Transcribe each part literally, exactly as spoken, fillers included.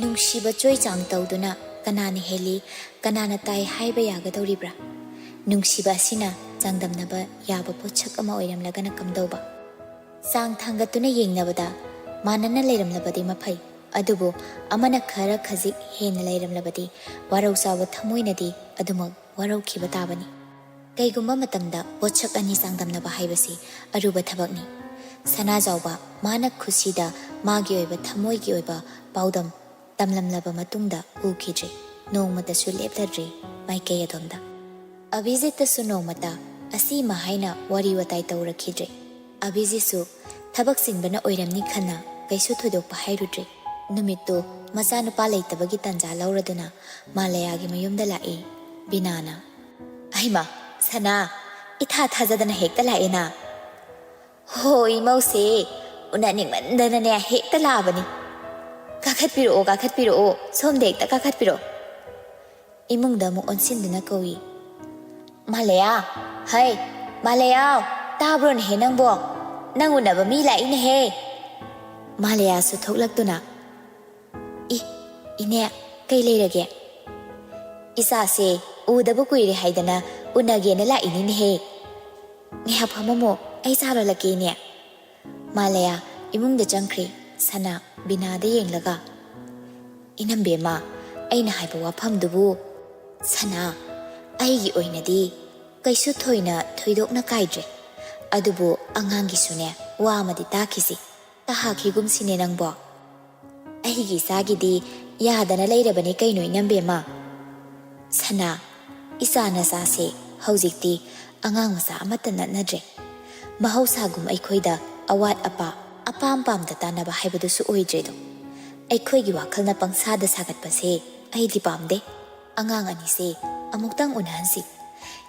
ꯅꯨꯡꯁꯤꯕ ꯆꯣꯏ ꯆꯥꯡ ꯇꯧꯗꯨꯅ ꯀꯅꯥꯅ ꯍꯦꯜꯂꯤ, ꯀꯅꯥꯅ ꯇꯥꯏ ꯍꯥꯏꯕ ꯌꯥꯒꯗꯧꯔꯤꯕ꯭ꯔꯥ? ꯅꯨꯡꯁꯤꯕ ꯑꯁꯤꯅ ꯆꯥꯡꯗꯝꯅꯕ ꯌꯥꯕ ꯄꯣꯠꯁꯛ ꯑꯃ ꯑꯣꯏꯔꯝꯂꯒꯅ ꯀꯝꯗꯧꯕ? ꯆꯥꯡ ꯊꯥꯡꯒꯠꯇꯨꯅ ꯌꯦꯡꯅꯕꯗ ꯃꯥꯟꯅꯅ ꯂꯩꯔꯝꯂꯕꯗꯤ ꯃꯐꯩ, ꯑꯗꯨꯕꯨ ꯑꯃꯅ ꯈꯔ ꯈꯖꯤꯛ ꯍꯦꯟꯅ ꯂꯩꯔꯝꯂꯕꯗꯤ ꯋꯥꯔꯧ ꯆꯥꯎꯕ ꯊꯃꯣꯏꯅꯗꯤ ꯑꯗꯨꯃꯛ ꯋꯥꯔꯧꯈꯤꯕ ꯇꯥꯕꯅꯤ꯫ ꯀꯩꯒꯨꯝꯕ ꯃꯇꯝꯗ ꯄꯣꯠꯁꯛ ꯑꯅꯤ ꯆꯥꯡꯗꯝꯅꯕ ꯍꯥꯏꯕꯁꯤ ꯑꯔꯨꯕ ꯊꯕꯛꯅꯤ꯫ ꯁꯅꯥꯖꯥꯎꯕ ꯃꯥꯅ ꯈꯨꯁꯤꯗ ꯃꯥꯒꯤ ꯑꯣꯏꯕ ꯊꯃꯣꯏꯒꯤ ꯑꯣꯏꯕ ꯄꯥꯎꯗꯝ ꯇꯝꯂꯝꯂꯕ ꯃꯇꯨꯡꯗ ꯎꯈꯤꯗ꯭ꯔꯦ꯫ ꯅꯣꯡꯃꯇꯁꯨ ꯂꯦꯞꯂꯗ꯭ꯔꯦ ꯃꯥꯏꯀꯩ ꯑꯗꯣꯝꯗ꯫ ꯑꯚꯤꯖꯤꯠꯇꯁꯨ ꯅꯣꯡꯃꯇ ꯑꯁꯤꯃ ꯍꯥꯏꯅ ꯋꯥꯔꯤ ꯋꯥꯇꯥꯏ ꯇꯧꯔꯛꯈꯤꯗ꯭ꯔꯦ꯫ ꯑꯚꯤꯖꯤꯠꯁꯨ ꯊꯕꯛ ꯆꯤꯟꯕꯅ ꯑꯣꯏꯔꯝꯅꯤ ꯈꯟꯅ ꯀꯩꯁꯨ ꯊꯣꯏꯗꯣꯛꯄ ꯍꯥꯏꯔꯨꯗ꯭ꯔꯦ꯫ ꯅꯨꯃꯤꯠꯇꯨ ꯃꯆꯥꯅꯨꯄꯥ ꯂꯩꯇꯕꯒꯤ ꯇꯥꯟꯖꯥ ꯂꯧꯔꯗꯨꯅ ꯃꯥꯂꯌꯥꯒꯤ ꯃꯌꯨꯝꯗ ꯂꯥꯛꯏ ꯕꯤꯅꯥꯅ꯫ "ꯑꯩꯃ, ꯁꯅꯥ, ꯏꯊꯥ ꯊꯥꯖꯗꯅ ꯍꯦꯛꯇ ꯂꯥꯛꯑꯦꯅ!" "ꯍꯣ ꯏꯃꯧꯁꯦ, ꯎꯅꯅꯤꯡꯃꯟꯗꯅꯅꯦ ꯍꯦꯛꯇ ꯂꯥꯛꯑꯕꯅꯤ꯫ ꯀꯥꯈꯠꯄꯤꯔꯛꯑꯣ, ꯀꯥꯈꯠꯄꯤꯔꯛꯑꯣ, ꯁꯣꯝꯗ ꯍꯦꯛꯇ ꯀꯥꯈꯠꯄꯤꯔꯛꯑꯣ꯫" ꯏꯃꯨꯡꯗ ꯑꯃꯨꯛ ꯑꯣꯟꯁꯤꯟꯗꯨꯅ ꯀꯧꯏ꯫ "ꯃꯥꯂꯌꯥ, ꯍꯩ, ꯃꯥꯂꯌꯥ, ꯇꯥꯕ꯭ꯔꯣꯅꯦꯍꯦ ꯅꯪꯕꯣ? ꯅꯪ ꯎꯅꯕ ꯃꯤ ꯂꯥꯛꯏꯅꯦꯍꯦ!" ꯃꯥꯂꯌꯥꯁꯨ ꯊꯣꯛꯂꯛꯇꯨꯅ, "ꯏ, ꯏꯅꯦ, ꯀꯩ ꯂꯩꯔꯒꯦ?" "ꯏꯆꯥꯁꯦ ꯎꯗꯕ ꯀꯨꯏꯔꯦ ꯍꯥꯏꯗꯅ ꯎꯅꯒꯦꯅ ꯂꯥꯛꯏꯅꯤꯅꯦꯍꯦ꯫ ꯉꯥꯏꯍꯥꯛ ꯐꯝꯃꯝꯃꯣ, ꯑꯩ ꯆꯥ ꯂꯣꯜꯂꯛꯀꯦ, ꯏꯅꯦ꯫" ꯃꯥꯂꯌꯥ ꯏꯃꯨꯡꯗ ꯆꯪꯈ꯭ꯔꯦ꯫ ꯁꯅꯥ ꯕꯤꯅꯥꯗ ꯌꯦꯡꯂꯒ, "ꯏꯅꯝꯕꯦꯝꯃ, ꯑꯩꯅ ꯍꯥꯏꯕ ꯋꯥꯐꯝꯗꯨꯕꯨ?" "ꯁꯅꯥ, ꯑꯩꯒꯤ ꯑꯣꯏꯅꯗꯤ ꯀꯩꯁꯨ ꯊꯣꯏꯅ ꯊꯣꯏꯗꯣꯛꯅ ꯀꯥꯏꯗ꯭ꯔꯦ, ꯑꯗꯨꯕꯨ ꯑꯉꯥꯡꯒꯤꯁꯨꯅꯦ ꯋꯥ ꯑꯃꯗꯤ ꯇꯥꯈꯤꯁꯤ, ꯇꯥꯍꯥꯈꯤꯒꯨꯝꯁꯤꯅꯦ ꯅꯪꯕꯣ꯫ ꯑꯩꯒꯤ ꯏꯆꯥꯒꯤꯗꯤ ꯌꯥꯗꯅ ꯂꯩꯔꯕꯅꯤ ꯀꯩꯅꯣ ꯏꯅꯝꯕꯦꯝꯃ꯫ ꯁꯅꯥ, ꯏꯆꯥ ꯅꯆꯥꯁꯦ ꯍꯧꯖꯤꯛꯇꯤ ꯑꯉꯥꯡ ꯃꯆꯥ ꯑꯃꯠꯇ ꯅꯠꯅꯗ꯭ꯔꯦ꯫ ꯃꯍꯧꯁꯥꯒꯨꯝ ꯑꯩꯈꯣꯏꯗ ꯑꯋꯥꯠ ꯑꯄꯥ, ꯑꯄꯥꯝ ꯄꯥꯝꯗ ꯇꯥꯟꯅꯕ ꯍꯥꯏꯕꯗꯨꯁꯨ ꯑꯣꯏꯗ꯭ꯔꯦꯗꯣ꯫ ꯑꯩꯈꯣꯏꯒꯤ ꯋꯥꯈꯜꯅ ꯄꯪꯁꯥꯗ ꯁꯥꯒꯠꯄꯁꯦ ꯑꯩꯗꯤ ꯄꯥꯝꯗꯦ꯫ ꯑꯉꯥꯡ ꯑꯅꯤꯁꯦ ꯑꯃꯨꯛꯇꯪ ꯎꯅꯍꯟꯁꯤ꯫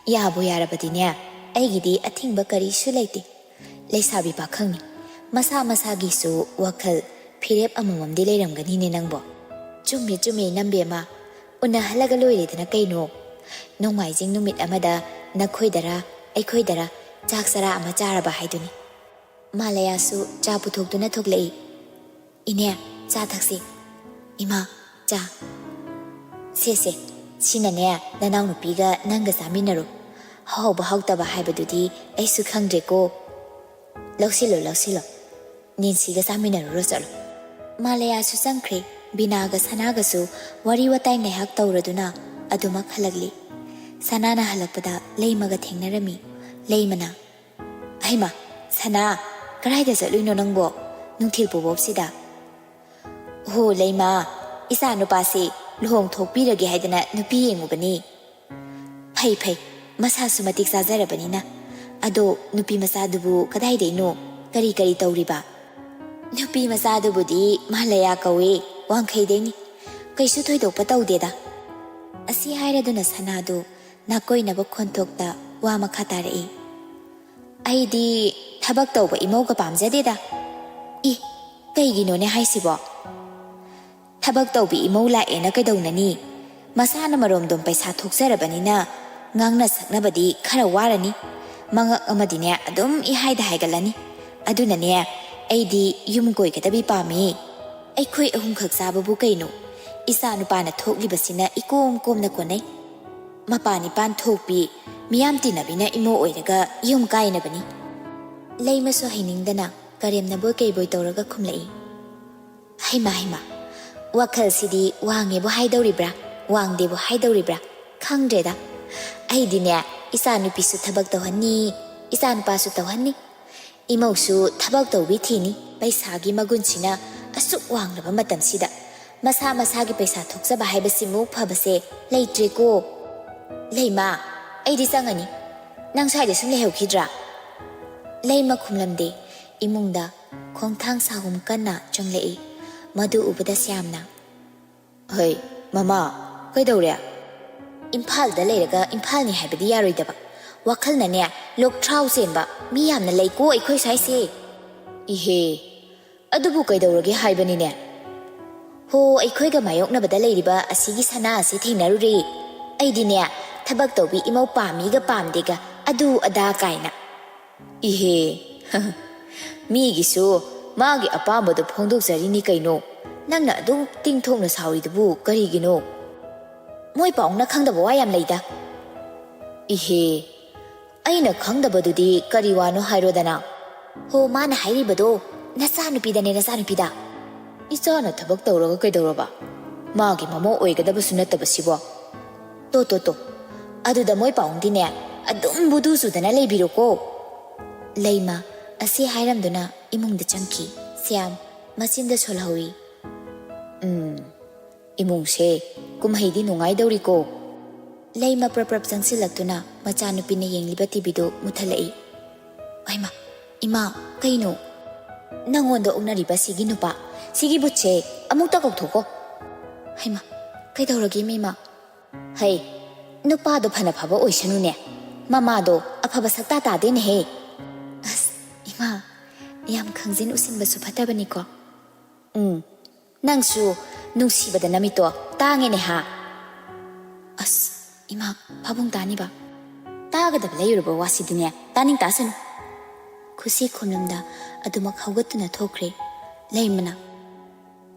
ꯌꯥꯕꯨ ꯌꯥꯔꯕꯗꯤꯅꯦ, ꯑꯩꯒꯤꯗꯤ ꯑꯊꯤꯡꯕ ꯀꯔꯤꯁꯨ ꯂꯩꯇꯦ꯫ ꯂꯩꯁꯥꯕꯤ ꯄꯥꯈꯪꯅꯤ, ꯃꯁꯥ ꯃꯁꯥꯒꯤꯁꯨ ꯋꯥꯈꯜ ꯐꯤꯔꯦꯞ ꯑꯃꯃꯝꯗꯤ ꯂꯩꯔꯝꯒꯅꯤꯅꯦ ꯅꯪꯕꯣ꯫" "ꯆꯨꯝꯃꯦ, ꯆꯨꯝꯃꯦ, ꯏꯅꯝꯕꯦꯝꯃ, ꯎꯅꯍꯜꯂꯒ ꯂꯣꯏꯔꯦꯗꯅ ꯀꯩꯅꯣ꯫ ꯅꯣꯡꯃꯥꯏꯖꯤꯡ ꯅꯨꯃꯤꯠ ꯑꯃꯗ ꯅꯈꯣꯏꯗꯔ ꯑꯩꯈꯣꯏꯗꯔ ꯆꯥꯛ ꯆꯔꯥ ꯑꯃ ꯆꯥꯔꯕ ꯍꯥꯏꯗꯨꯅꯤ꯫" ꯃꯥꯂꯌꯥꯁꯨ ꯆꯥ ꯄꯨꯊꯣꯛꯇꯨꯅ ꯊꯣꯛꯂꯛꯏ꯫ "ꯏꯅꯦ, ꯆꯥ ꯊꯛꯁꯤ꯫" ꯏꯃꯥ, ꯆꯥ꯫ ꯁꯦ, ꯁꯦ, ꯁꯤꯅꯅꯦ, ꯅꯅꯥꯎꯅꯨꯄꯤꯒ ꯅꯪꯒ ꯆꯥꯃꯤꯟꯅꯔꯣ꯫ ꯍꯥꯎꯕ ꯍꯥꯎꯇꯕ ꯍꯥꯏꯕꯗꯨꯗꯤ ꯑꯩꯁꯨ ꯈꯪꯗ꯭ꯔꯦꯀꯣ꯫ ꯂꯧꯁꯤꯜꯂꯣ, ꯂꯧꯁꯤꯜꯂꯣ꯫ ꯅꯦꯟꯁꯤꯒ ꯆꯥꯃꯤꯟꯅꯔꯨꯔꯣ ꯆꯠꯂꯣ꯫ ꯃꯥꯂꯌꯥꯁꯨ ꯆꯪꯈ꯭ꯔꯦ꯫ ꯕꯤꯅꯥꯒ ꯁꯅꯥꯒꯁꯨ ꯋꯥꯔꯤ ꯋꯥꯇꯥꯏ ꯉꯥꯏꯍꯥꯛ ꯇꯧꯔꯗꯨꯅ ꯑꯗꯨꯃꯛ ꯍꯜꯂꯛꯂꯤ꯫ ꯁꯅꯥꯅ ꯍꯜꯂꯛꯄꯗ ꯂꯩꯃꯒ ꯊꯦꯡꯅꯔꯝꯃꯤ꯫ ꯂꯩꯃꯅ, "ꯍꯩꯃꯥ, ꯁꯅꯥ, ꯀꯗꯥꯏꯗ ꯆꯠꯂꯨꯏꯅꯣ ꯅꯪꯕꯣ? ꯅꯨꯡꯊꯤꯜ ꯄꯨꯕꯣꯞꯁꯤꯗ?" "ꯍꯣ ꯂꯩꯃ, ꯏꯆꯥ ꯅꯨꯄꯥꯁꯤ ꯂꯨꯍꯣꯡ ꯊꯣꯛꯄꯤꯔꯒꯦ ꯍꯥꯏꯗꯅ ꯅꯨꯄꯤ ꯌꯦꯡꯉꯨꯕꯅꯤ꯫" "ꯐꯩ ꯐꯩ, ꯃꯁꯥꯁꯨ ꯃꯇꯤꯛ ꯆꯥꯖꯔꯕꯅꯤꯅ꯫ ꯑꯗꯣ ꯅꯨꯄꯤ ꯃꯆꯥꯗꯨꯕꯨ ꯀꯗꯥꯏꯗꯩꯅꯣ? ꯀꯔꯤ ꯀꯔꯤ ꯇꯧꯔꯤꯕ?" "ꯅꯨꯄꯤ ꯃꯆꯥꯗꯨꯕꯨꯗꯤ ꯃꯥꯂꯌꯥ ꯀꯧꯏ, ꯋꯥꯡꯈꯩꯗꯩꯅꯤ꯫ ꯀꯩꯁꯨ ꯊꯣꯏꯗꯣꯛꯄ ꯇꯧꯗꯦꯗ꯫" ꯑꯁꯤ ꯍꯥꯏꯔꯗꯨꯅ ꯁꯅꯥꯗꯨ ꯅꯥꯀꯣꯏꯅꯕ ꯈꯣꯟꯊꯣꯛꯇ ꯋꯥ ꯃꯈꯥ ꯇꯥꯔꯛꯏ꯫ "ꯑꯩꯗꯤ ꯊꯕꯛ ꯇꯧꯕ ꯏꯃꯧꯒ ꯄꯥꯝꯖꯗꯦꯗ꯫" "ꯏ, ꯀꯩꯒꯤꯅꯣꯅꯦ ꯍꯥꯏꯁꯤꯕꯣ?" "ꯊꯕꯛ ꯇꯧꯕꯤ ꯏꯃꯧ ꯂꯥꯛꯑꯦꯅ ꯀꯩꯗꯧꯅꯅꯤ? ꯃꯁꯥꯅ ꯃꯔꯣꯝꯗꯣꯝ ꯄꯩꯁꯥ ꯊꯣꯛꯆꯔꯕꯅꯤꯅ ꯉꯥꯡꯅ ꯁꯛꯅꯕꯗꯤ ꯈꯔ ꯋꯥꯔꯅꯤ꯫ ꯃꯉꯛ ꯑꯃꯗꯤꯅꯦ ꯑꯗꯨꯝ ꯏꯍꯥꯏꯗ ꯍꯥꯏꯒꯠꯂꯅꯤ꯫ ꯑꯗꯨꯅꯅꯦ, ꯑꯩꯗꯤ ꯌꯨꯝ ꯀꯣꯏꯒꯗꯕꯤ ꯄꯥꯝꯃꯤ꯫ ꯑꯩꯈꯣꯏ ꯑꯍꯨꯝꯈꯛ ꯆꯥꯕꯕꯨ ꯀꯩꯅꯣ? ꯏꯆꯥ ꯅꯨꯄꯥꯅ ꯊꯣꯛꯂꯤꯕꯁꯤꯅ ꯏꯀꯣꯝ ꯀꯣꯝꯅ ꯀꯣꯟꯅꯩ꯫ ꯃꯄꯥꯟ ꯏꯄꯥꯟ ꯊꯣꯛꯄꯤ, ꯃꯤꯌꯥꯝ ꯇꯤꯟꯅꯕꯤꯅ ꯏꯃꯧ ꯑꯣꯏꯔꯒ ꯌꯨꯝ ꯀꯥꯏꯅꯕꯅꯤ꯫" ꯂꯩꯃꯁꯨ ꯍꯩꯅꯤꯡꯗꯅ ꯀꯔꯦꯝꯅꯕꯣꯏ ꯀꯩꯕꯣꯏ ꯇꯧꯔꯒ ꯈꯨꯝꯂꯛꯏ꯫ "ꯍꯩꯃꯥ, ꯍꯩꯃꯥ, ꯋꯥꯈꯜꯁꯤꯗꯤ ꯋꯥꯡꯉꯦꯕꯨ ꯍꯥꯏꯗꯧꯔꯤꯕ꯭ꯔꯥ, ꯋꯥꯡꯗꯦꯕꯨ ꯍꯥꯏꯗꯧꯔꯤꯕ꯭ꯔꯥ? ꯈꯪꯗ꯭ꯔꯦꯗ꯫ ꯑꯩꯗꯤꯅꯦ, ꯏꯆꯥ ꯅꯨꯄꯤꯁꯨ ꯊꯕꯛ ꯇꯧꯍꯟꯅꯤ, ꯏꯆꯥ ꯅꯨꯄꯥꯁꯨ ꯇꯧꯍꯟꯅꯤ, ꯏꯃꯧꯁꯨ ꯊꯕꯛ ꯇꯧꯕꯤ ꯊꯤꯅꯤ꯫ ꯄꯩꯁꯥꯒꯤ ꯃꯒꯨꯟꯁꯤꯅ ꯑꯁꯨꯛ ꯋꯥꯡꯂꯕ ꯃꯇꯝꯁꯤꯗ ꯃꯁꯥ ꯃꯁꯥꯒꯤ ꯄꯩꯁꯥ ꯊꯣꯛꯆꯕ ꯍꯥꯏꯕꯁꯤꯃꯨꯛ ꯐꯕꯁꯦ ꯂꯩꯇ꯭ꯔꯦꯀꯣ꯫ ꯂꯩꯃ, ꯑꯩꯗꯤ ꯆꯪꯉꯅꯤ꯫ ꯅꯪ ꯁ꯭ꯋꯥꯏꯗ ꯁꯨꯝ ꯂꯩꯍꯧꯈꯤꯗ꯭ꯔꯥ?" ꯂꯩꯃ ꯈꯨꯝꯂꯝꯗꯦ꯫ ꯏꯃꯨꯡꯗ ꯈꯣꯡꯊꯥꯡ ꯁꯥꯍꯨꯝ ꯀꯟꯅ ꯆꯪꯂꯛꯏ꯫ ꯃꯗꯨ ꯎꯕꯗ ꯁ꯭ꯌꯥꯝꯅ, "ꯍꯩ, ꯃꯃꯥ, ꯀꯩꯗꯧꯔꯦ?" "ꯏꯝꯐꯥꯜꯗ ꯂꯩꯔꯒ ꯏꯝꯐꯥꯜꯅꯤ ꯍꯥꯏꯕꯗꯤ ꯌꯥꯔꯣꯏꯗꯕ꯫ ꯋꯥꯈꯜꯅꯅꯦ, ꯂꯣꯛꯊ꯭ꯔꯥꯎ ꯆꯦꯟꯕ ꯃꯤ ꯌꯥꯝꯅ ꯂꯩꯀꯣ ꯑꯩꯈꯣꯏ ꯁ꯭ꯋꯥꯏꯁꯦ꯫" "ꯏꯍꯦ, ꯑꯗꯨꯕꯨ ꯀꯩꯗꯧꯔꯒꯦ ꯍꯥꯏꯕꯅꯤꯅꯦ?" "ꯍꯣ, ꯑꯩꯈꯣꯏꯒ ꯃꯥꯌꯣꯛꯅꯕꯗ ꯂꯩꯔꯤꯕ ꯑꯁꯤꯒꯤ ꯁꯅꯥ ꯑꯁꯤ ꯊꯦꯡꯅꯔꯨꯔꯦ꯫ ꯑꯩꯗꯤꯅꯦ, ꯊꯕꯛ ꯇꯧꯕꯤ ꯏꯃꯧ ꯄꯥꯝꯃꯤꯒ ꯄꯥꯝꯗꯦꯒ, ꯑꯗꯨ ꯑꯗꯥ ꯀꯥꯏꯅ꯫" "ꯏꯍꯦ, ꯃꯤꯒꯤꯁꯨ ꯃꯥꯒꯤ ꯑꯄꯥꯝꯕꯗꯣ ꯐꯣꯡꯗꯣꯛꯆꯔꯤꯅꯤ ꯀꯩꯅꯣ꯫ ꯅꯪꯅ ꯑꯗꯨꯛ ꯇꯤꯡꯊꯣꯛꯅ ꯁꯥꯎꯔꯤꯗꯨꯕꯨ ꯀꯔꯤꯒꯤꯅꯣ? ꯃꯣꯏ ꯄꯥꯎꯅ ꯈꯪꯗꯕ ꯋꯥ ꯌꯥꯝ ꯂꯩꯗ꯫ ꯏꯍꯦ, ꯑꯩꯅ ꯈꯪꯗꯕꯗꯨꯗꯤ ꯀꯔꯤ ꯋꯥꯅꯣ ꯍꯥꯏꯔꯣꯗꯅ? ꯍꯣ, ꯃꯥꯅ ꯍꯥꯏꯔꯤꯕꯗꯣ ꯅꯆꯥꯅꯨꯄꯤꯗꯅꯦ, ꯅꯆꯥꯅꯨꯄꯤꯗ꯫ ꯏꯆꯥꯅ ꯊꯕꯛ ꯇꯧꯔꯒ ꯀꯩꯗꯧꯔꯕ? ꯃꯥꯒꯤ ꯃꯃꯧ ꯑꯣꯏꯒꯗꯕꯁꯨ ꯅꯠꯇꯕꯁꯤꯕꯣ꯫ ꯇꯣ, ꯇꯣ, ꯇꯣ, ꯑꯗꯨꯗ ꯃꯣꯏ ꯄꯥꯎꯗꯤꯅꯦ ꯑꯗꯨꯝ ꯕꯨꯗꯨ ꯆꯨꯗꯅ ꯂꯩꯕꯤꯔꯣꯀꯣ꯫ ꯂꯩꯃ ꯑꯁꯤ ꯍꯥꯏꯔꯝꯗꯨꯅ ꯏꯃꯨꯡꯗ ꯆꯪꯈꯤ꯫ ꯁ꯭ꯌꯥꯝ ꯃꯆꯤꯟꯗ ꯁꯣꯜꯍꯧꯏ꯫ ꯎꯝ, ꯏꯃꯨꯡꯁꯦ ꯀꯨꯝꯍꯩꯗꯤ ꯅꯨꯡꯉꯥꯏꯗꯧꯔꯤꯀꯣ꯫ ꯂꯩꯃ ꯄ꯭ꯔꯞ ꯄ꯭ꯔꯞ ꯆꯪꯁꯤꯜꯂꯛꯇꯨꯅ ꯃꯆꯥꯅꯨꯄꯤꯅ ꯌꯦꯡꯂꯤꯕ ꯇꯤꯚꯤꯗꯨ ꯃꯨꯊꯠꯂꯛꯏ꯫ ꯍꯩꯃꯥ, ꯏꯃꯥ, ꯀꯩꯅꯣ? ꯅꯪꯉꯣꯟꯗ ꯑꯣꯛꯅꯔꯤꯕ ꯁꯤꯒꯤ ꯅꯨꯄꯥ, ꯁꯤꯒꯤ ꯕꯨꯠꯁꯦ ꯑꯃꯨꯛꯇ ꯀꯧꯊꯣꯛꯀꯣ꯫ ꯍꯩꯃꯥ, ꯀꯩꯗꯧꯔꯒꯦ ꯃꯤꯃ? ꯍꯩ, ꯅꯨꯄꯥꯗꯣ ꯐꯅ ꯐꯕ ꯑꯣꯏꯁꯅꯨꯅꯦ, ꯃꯃꯥꯗꯣ ꯑꯐꯕ ꯁꯛꯇꯥ ꯇꯥꯗꯦꯅꯦꯍꯦ꯫ ꯑꯁ, ꯏꯃꯥ, ꯌꯥꯝ ꯈꯪꯖꯤꯟ ꯎꯁꯤꯟꯕꯁꯨ ꯐꯠꯇꯕꯅꯤꯀꯣ꯫ ꯎꯝ, ꯅꯪꯁꯨ ꯅꯨꯡꯁꯤꯕꯗ ꯅꯃꯤꯠꯇꯣ ꯇꯥꯡꯉꯦꯅꯦ ꯍꯥ꯫ ꯑꯁ, ꯏꯃꯥ, ꯄꯥꯕꯨꯡ ꯇꯥꯅꯤꯕ꯫ ꯇꯥꯒꯗꯕ ꯂꯩꯔꯨꯔꯕ ꯋꯥꯁꯤꯗꯤꯅꯦ, ꯇꯥꯅꯤꯡ ꯇꯥꯁꯅꯨ꯫ ꯈꯨꯁꯤ ꯈꯣꯝꯂꯝꯗ ꯑꯗꯨꯃꯛ ꯍꯧꯒꯠꯇꯨꯅ ꯊꯣꯛꯈ꯭ꯔꯦ꯫ ꯂꯩꯃꯅ,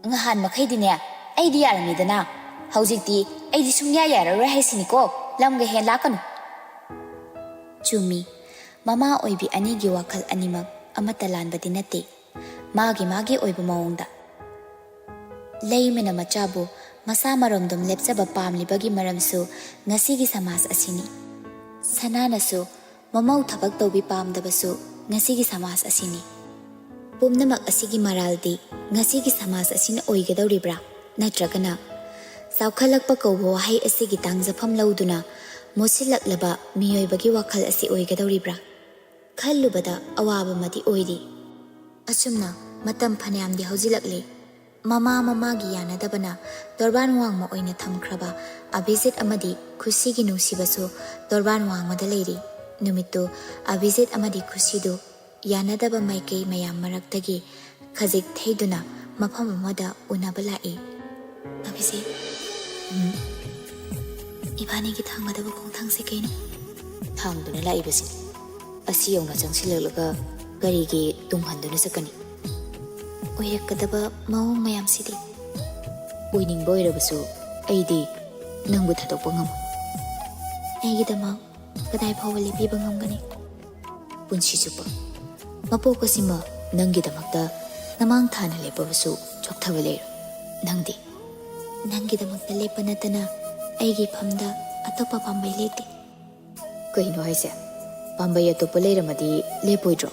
ꯉꯍꯥꯟ ꯃꯈꯩꯗꯤꯅꯦ ꯑꯩꯗꯤ ꯌꯥꯔꯝꯃꯤꯗꯅ, ꯍꯧꯖꯤꯛꯇꯤ ꯑꯩꯗꯤ ꯁꯨꯡꯌꯥ ꯌꯥꯔꯔꯣꯏ ꯍꯥꯏꯁꯤꯅꯤꯀꯣ, ꯂꯝꯒ ꯍꯦꯟ ꯂꯥꯛꯀꯅꯨ꯫ ꯆꯨꯝꯃꯤ, ꯃꯃꯥ ꯑꯣꯏꯕꯤ ꯑꯅꯤꯒꯤ ꯋꯥꯈꯜ ꯑꯅꯤꯃꯛ ꯑꯃꯠꯇ ꯂꯥꯟꯕꯗꯤ ꯅꯠꯇꯦ, ꯃꯥꯒꯤ ꯃꯥꯒꯤ ꯑꯣꯏꯕ ꯃꯑꯣꯡꯗ꯫ ꯂꯩꯃꯅ ꯃꯆꯥꯕꯨ ꯃꯁꯥ ꯃꯔꯣꯝꯗꯣꯝ ꯂꯦꯞꯆꯕ ꯄꯥꯝꯂꯤꯕꯒꯤ ꯃꯔꯝꯁꯨ ꯉꯁꯤꯒꯤ ꯁꯃꯥꯖ ꯑꯁꯤꯅꯤ꯫ ꯁꯅꯥꯅꯁꯨ ꯃꯃꯧ ꯊꯕꯛ ꯇꯧꯕꯤ ꯄꯥꯝꯗꯕꯁꯨ ꯉꯁꯤꯒꯤ ꯁꯃꯥꯖ ꯑꯁꯤꯅꯤ꯫ ꯄꯨꯝꯅꯃꯛ ꯑꯁꯤꯒꯤ ꯃꯔꯥꯜꯗꯤ ꯉꯁꯤꯒꯤ ꯁꯃꯥꯖ ꯑꯁꯤꯅ ꯑꯣꯏꯒꯗꯧꯔꯤꯕ꯭ꯔꯥ? ꯅꯠꯇ꯭ꯔꯒꯅ ꯆꯥꯎꯈꯠꯂꯛꯄ ꯀꯧꯕ ꯋꯥꯍꯩ ꯑꯁꯤꯒꯤ ꯇꯥꯡꯖꯐꯝ ꯂꯧꯗꯨꯅ ꯃꯣꯠꯁꯤꯜꯂꯛꯂꯕ ꯃꯤꯑꯣꯏꯕꯒꯤ ꯋꯥꯈꯜ ꯑꯁꯤ ꯑꯣꯏꯒꯗꯧꯔꯤꯕ꯭ꯔꯥ? ꯈꯜꯂꯨꯕꯗ ꯑꯋꯥꯕ ꯑꯃꯗꯤ ꯑꯣꯏꯔꯤ꯫ ꯑꯁꯨꯝꯅ ꯃꯇꯝ ꯐꯅꯌꯥꯝꯗꯤ ꯍꯧꯖꯤꯜꯂꯛꯂꯦ꯫ ꯃꯃꯥ ꯃꯃꯥꯒꯤ ꯌꯥꯅꯗꯕꯅ ꯇꯣꯔꯕꯥꯟ ꯋꯥꯡꯃ ꯑꯣꯏꯅ ꯊꯝꯈ꯭ꯔꯕ ꯑꯚꯤꯖꯤꯠ ꯑꯃꯗꯤ ꯈꯨꯁꯤꯒꯤ ꯅꯨꯡꯁꯤꯕꯁꯨ ꯇꯣꯔꯕꯥꯟ ꯋꯥꯡꯃꯗ ꯂꯩꯔꯤ꯫ ꯅꯨꯃꯤꯠꯇꯨ ꯑꯚꯤꯖꯤꯠ ꯑꯃꯗꯤ ꯈꯨꯁꯤꯗꯨ ꯌꯥꯅꯗꯕ ꯃꯥꯏꯀꯩ ꯃꯌꯥꯝ ꯃꯔꯛꯇꯒꯤ ꯈꯖꯤꯛ ꯊꯩꯗꯨꯅ ꯃꯐꯝ ꯑꯃꯗ ꯎꯅꯕ ꯂꯥꯛꯏ꯫ ꯑꯚꯤꯖꯤꯠ, ꯎꯝ? ꯏꯕꯥꯅꯤꯒꯤ ꯊꯥꯡꯒꯗꯕ ꯈꯣꯡꯊꯥꯡꯁꯦ ꯀꯩꯅꯣ? ꯊꯥꯡꯗꯨꯅ ꯂꯥꯛꯏꯕꯁꯤꯅꯤ꯫ ꯑꯁꯤ ꯌꯧꯅ ꯆꯪꯁꯤꯜꯂꯛꯂꯒ ꯀꯔꯤꯒꯤ ꯇꯨꯡꯍꯟꯗꯨꯅ ꯆꯠꯀꯅꯤ? ꯑꯣꯏꯔꯛꯀꯗꯕ ꯃꯑꯣꯡ ꯃꯌꯥꯝꯁꯤꯗꯤ꯫ ꯑꯣꯏꯅꯤꯡꯕ ꯑꯣꯏꯔꯕꯁꯨ ꯑꯩꯗꯤ ꯅꯪꯕꯨ ꯊꯥꯗꯣꯛꯄ ꯉꯝꯃꯣꯏ꯫ ꯑꯩꯒꯤꯗꯃꯛ ꯀꯗꯥꯏ ꯐꯥꯎꯕ ꯂꯦꯞꯄꯤꯕ ꯉꯝꯒꯅꯤ? ꯄꯨꯟꯁꯤ ꯆꯨꯞꯄ꯫ ꯃꯄꯣꯛ ꯑꯁꯤꯃ ꯅꯪꯒꯤꯗꯃꯛꯇ ꯅꯃꯥꯡ ꯊꯥꯅ ꯂꯦꯞꯄꯕꯁꯨ ꯆꯣꯛꯊꯕ ꯂꯩꯔꯣꯏ꯫ ꯅꯪꯗꯤ? ꯅꯪꯒꯤꯗꯃꯛꯇ ꯂꯦꯞꯄ ꯅꯠꯇꯅ ꯑꯩꯒꯤ ꯏꯐꯝꯗ ꯑꯇꯣꯞꯄ ꯄꯥꯝꯕꯩ ꯂꯩꯇꯦ꯫ ꯀꯩꯅꯣ ꯍꯥꯏꯁꯦ? ꯄꯥꯝꯕꯩ ꯑꯇꯣꯞꯄ ꯂꯩꯔꯝꯃꯗꯤ ꯂꯦꯞꯄꯣꯏꯗ꯭ꯔꯣ?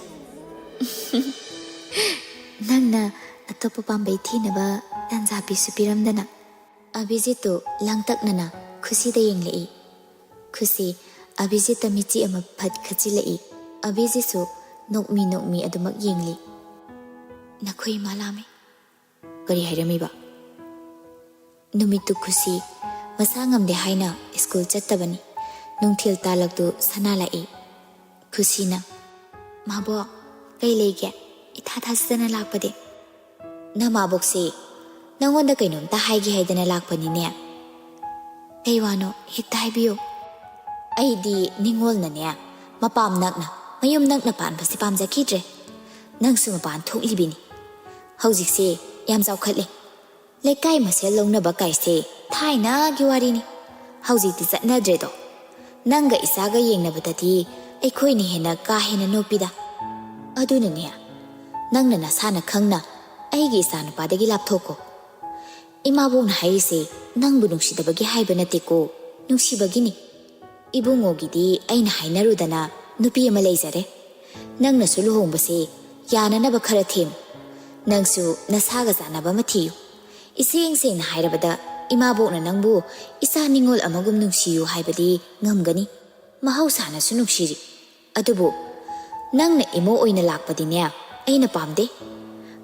ꯅꯪꯅ ꯑꯇꯣꯞꯄ ꯄꯥꯝꯕꯩ ꯊꯤꯅꯕ ꯇꯥꯟꯖꯥ ꯄꯤꯁꯨ ꯄꯤꯔꯝꯗꯅ꯫ ꯑꯚꯤꯖꯤꯠꯇꯨ ꯂꯥꯡꯇꯛꯅꯅ ꯈꯨꯁꯤꯗ ꯌꯦꯡꯂꯛꯏ꯫ ꯈꯨꯁꯤ ꯑꯚꯤꯖꯤꯠꯇ ꯃꯤꯠꯆꯤ ꯑꯃ ꯐꯠ ꯈꯠꯆꯤꯜꯂꯛꯏ꯫ ꯑꯚꯤꯖꯤꯠꯁꯨ ꯅꯣꯛꯃꯤ ꯅꯣꯛꯃꯤ ꯑꯗꯨꯃꯛ ꯌꯦꯡꯂꯤ꯫ "ꯅꯈꯣꯏ ꯏꯃꯥ ꯂꯥꯛꯑꯝꯃꯤ꯫" "ꯀꯔꯤ ꯍꯥꯏꯔꯝꯃꯤꯕ?" "ꯅꯨꯃꯤꯠꯇꯨ ꯈꯨꯁꯤ ꯃꯁꯥ ꯉꯝꯗꯦ ꯍꯥꯏꯅ ꯁ꯭ꯀꯨꯜ ꯆꯠꯇꯕꯅꯤ꯫ ꯅꯨꯡꯊꯤꯜ ꯇꯥꯂꯛꯇꯨ ꯁꯅꯥ ꯂꯥꯛꯏ꯫" ꯈꯨꯁꯤꯅ, "ꯃꯥꯕꯣꯛ, ꯀꯩ ꯂꯩꯒꯦ? ꯏꯊꯥ ꯊꯥꯖꯗꯅ ꯂꯥꯛꯄꯗꯤ?" "ꯅꯃꯥꯕꯣꯛꯁꯤ ꯅꯪꯉꯣꯟꯗ ꯀꯩꯅꯣꯝꯇ ꯍꯥꯏꯒꯦ ꯍꯥꯏꯗꯅ ꯂꯥꯛꯄꯅꯤꯅꯦ꯫" "ꯀꯩ ꯋꯥꯅꯣ? ꯍꯦꯛꯇ ꯍꯥꯏꯕꯤꯌꯨ꯫" "ꯑꯩꯗꯤ ꯅꯤꯡꯉꯣꯜꯅꯅꯦ ꯃꯄꯥꯝ ꯅꯛꯅ ꯃꯌꯨꯝ ꯅꯛꯅ ꯄꯥꯟꯕꯁꯦ ꯄꯥꯝꯖꯈꯤꯗ꯭ꯔꯦ꯫ ꯅꯪꯁꯨ ꯃꯄꯥꯟ ꯊꯣꯛꯂꯤꯕꯤꯅꯤ꯫ ꯍꯧꯖꯤꯛꯁꯦ ꯌꯥꯝ ꯆꯥꯎꯈꯠꯂꯦ꯫ ꯂꯩꯀꯥꯏ ꯃꯁꯦꯜ ꯂꯧꯅꯕ ꯀꯥꯏꯁꯦ ꯊꯥꯏꯅꯒꯤ ꯋꯥꯔꯤꯅꯤ꯫ ꯍꯧꯖꯤꯛꯇꯤ ꯆꯠꯅꯗ꯭ꯔꯦꯗꯣ꯫ ꯅꯪꯒ ꯏꯆꯥꯒ ꯌꯦꯡꯅꯕꯗꯗꯤ ꯑꯩꯈꯣꯏꯅ ꯍꯦꯟꯅ ꯀꯥ ꯍꯦꯟꯅ ꯅꯣꯞꯄꯤꯗ꯫ ꯑꯗꯨꯅꯅꯦ, ꯅꯪꯅ ꯅꯁꯥꯅ ꯈꯪꯅ ꯑꯩꯒꯤ ꯏꯆꯥꯅꯨꯄꯥꯗꯒꯤ ꯂꯥꯞꯊꯣꯛꯀꯣ꯫ ꯏꯃꯥꯕꯣꯛꯅ ꯍꯥꯏꯔꯤꯁꯦ ꯅꯪꯕꯨ ꯅꯨꯡꯁꯤꯗꯕꯒꯤ ꯍꯥꯏꯕ ꯅꯠꯇꯦꯀꯣ, ꯅꯨꯡꯁꯤꯕꯒꯤꯅꯤ꯫ ꯏꯕꯨꯡꯉꯣꯒꯤꯗꯤ ꯑꯩꯅ ꯍꯥꯏꯅꯔꯨꯗꯅ ꯅꯨꯄꯤ ꯑꯃ ꯂꯩꯖꯔꯦ꯫ ꯅꯪꯅꯁꯨ ꯂꯨꯍꯣꯡꯕꯁꯦ ꯌꯥꯅꯅꯕ ꯈꯔ ꯊꯦꯝꯃꯨ꯫ ꯅꯪꯁꯨ ꯅꯁꯥꯒ ꯆꯥꯟꯅꯕ ꯑꯃ ꯊꯤꯌꯨ꯫ ꯏꯁꯦꯡ ꯁꯦꯡꯅ ꯍꯥꯏꯔꯕꯗ, ꯏꯃꯥꯕꯣꯛꯅ ꯅꯪꯕꯨ ꯏꯆꯥ ꯅꯤꯡꯉꯣꯜ ꯑꯃꯒꯨꯝ ꯅꯨꯡꯁꯤꯌꯨ ꯍꯥꯏꯕꯗꯤ ꯉꯝꯒꯅꯤ꯫ ꯃꯍꯧꯁꯥꯅꯁꯨ ꯅꯨꯡꯁꯤꯔꯤ꯫ ꯑꯗꯨꯕꯨ ꯅꯪꯅ ꯏꯃꯧ ꯑꯣꯏꯅ ꯂꯥꯛꯄꯗꯤꯅꯦ, ꯑꯩꯅ ꯄꯥꯝꯗꯦ꯫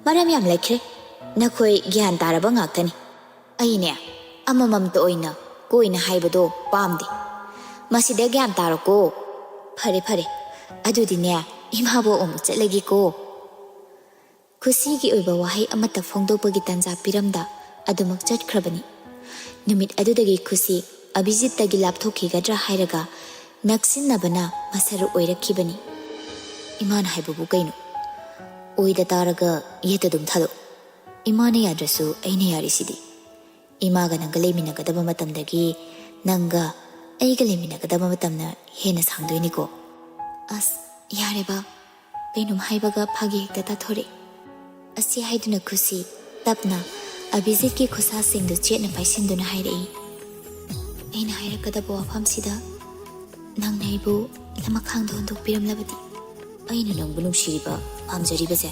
ꯃꯔꯝ ꯌꯥꯝ ꯂꯩꯈ꯭ꯔꯦ꯫ ꯅꯈꯣꯏ ꯒ꯭ꯌꯥꯟ ꯇꯥꯔꯕ ꯉꯥꯛꯇꯅꯤ꯫ ꯑꯩꯅꯦ, ꯑꯃꯃꯝꯇ ꯑꯣꯏꯅ ꯀꯣꯏꯅ ꯍꯥꯏꯕꯗꯣ ꯄꯥꯝꯗꯦ꯫ ꯃꯁꯤꯗ ꯒ꯭ꯌꯥꯟ ꯇꯥꯔꯣꯀꯣ꯫ ꯐꯔꯦ, ꯐꯔꯦ꯫ ꯑꯗꯨꯗꯤꯅꯦ, ꯏꯃꯥꯕꯣꯛ ꯑꯃꯨꯛ ꯆꯠꯂꯒꯦꯀꯣ꯫" ꯈꯨꯁꯤꯒꯤ ꯑꯣꯏꯕ ꯋꯥꯍꯩ ꯑꯃꯠꯇ ꯐꯣꯡꯗꯣꯛꯄꯒꯤ ꯇꯥꯟꯖꯥ ꯄꯤꯔꯝꯗ ꯑꯗꯨꯃꯛ ꯆꯠꯈ꯭ꯔꯕꯅꯤ꯫ ꯅꯨꯃꯤꯠ ꯑꯗꯨꯗꯒꯤ ꯈꯨꯁꯤ ꯑꯚꯤꯖꯤꯠꯇꯒꯤ ꯂꯥꯞꯊꯣꯛꯈꯤꯒꯗ꯭ꯔꯥ ꯍꯥꯏꯔꯒ ꯅꯛꯁꯤꯟꯅꯕꯅ ꯃꯁꯥꯔꯨꯛ ꯑꯣꯏꯔꯛꯈꯤꯕꯅꯤ꯫ "ꯏꯃꯥꯅ ꯍꯥꯏꯕꯕꯨ ꯀꯩꯅꯣ? ꯑꯣꯏꯗ ꯇꯥꯔꯒ ꯌꯦꯠꯇ ꯑꯗꯨꯝ ꯊꯥꯗꯣꯛ꯫ ꯏꯃꯥꯅ ꯌꯥꯗ꯭ꯔꯁꯨ ꯑꯩꯅ ꯌꯥꯔꯤꯁꯤꯗꯤ꯫ ꯏꯃꯥꯒ ꯅꯪꯒ ꯂꯩꯃꯤꯟꯅꯒꯗꯕ ꯃꯇꯝꯗꯒꯤ ꯅꯪꯒ ꯑꯩꯒ ꯂꯩꯃꯤꯟꯅꯒꯗꯕ ꯃꯇꯝꯅ ꯍꯦꯟꯅ ꯁꯥꯡꯗꯣꯏꯅꯤꯀꯣ꯫ ꯑꯁ, ꯌꯥꯔꯦꯕ, ꯀꯩꯅꯣꯝ ꯍꯥꯏꯕꯒ ꯐꯥꯒꯤ ꯍꯦꯛꯇ ꯇꯥꯊꯣꯔꯛꯏ꯫ ꯑꯁꯤ ꯍꯥꯏꯗꯨꯅ ꯈꯨꯁꯤ ꯇꯞꯅ ꯑꯚꯤꯖꯤꯠꯀꯤ ꯈꯨꯠꯁꯥꯁꯤꯡꯗꯨ ꯆꯦꯠꯅ ꯄꯥꯏꯁꯤꯟꯗꯨꯅ ꯍꯥꯏꯔꯛꯏ, "ꯑꯩꯅ ꯍꯥꯏꯔꯛꯀꯗꯕ ꯋꯥꯐꯝꯁꯤꯗ ꯅꯪꯅ ꯑꯩꯕꯨ ꯂꯃꯈꯥꯡꯗ ꯍꯨꯟꯗꯣꯛꯄꯤꯔꯝꯂꯕꯗꯤ?" "ꯑꯩꯅ ꯅꯪꯕꯨ ꯅꯨꯡꯁꯤꯔꯤꯕ, ꯄꯥꯝꯖꯔꯤꯕꯁꯦ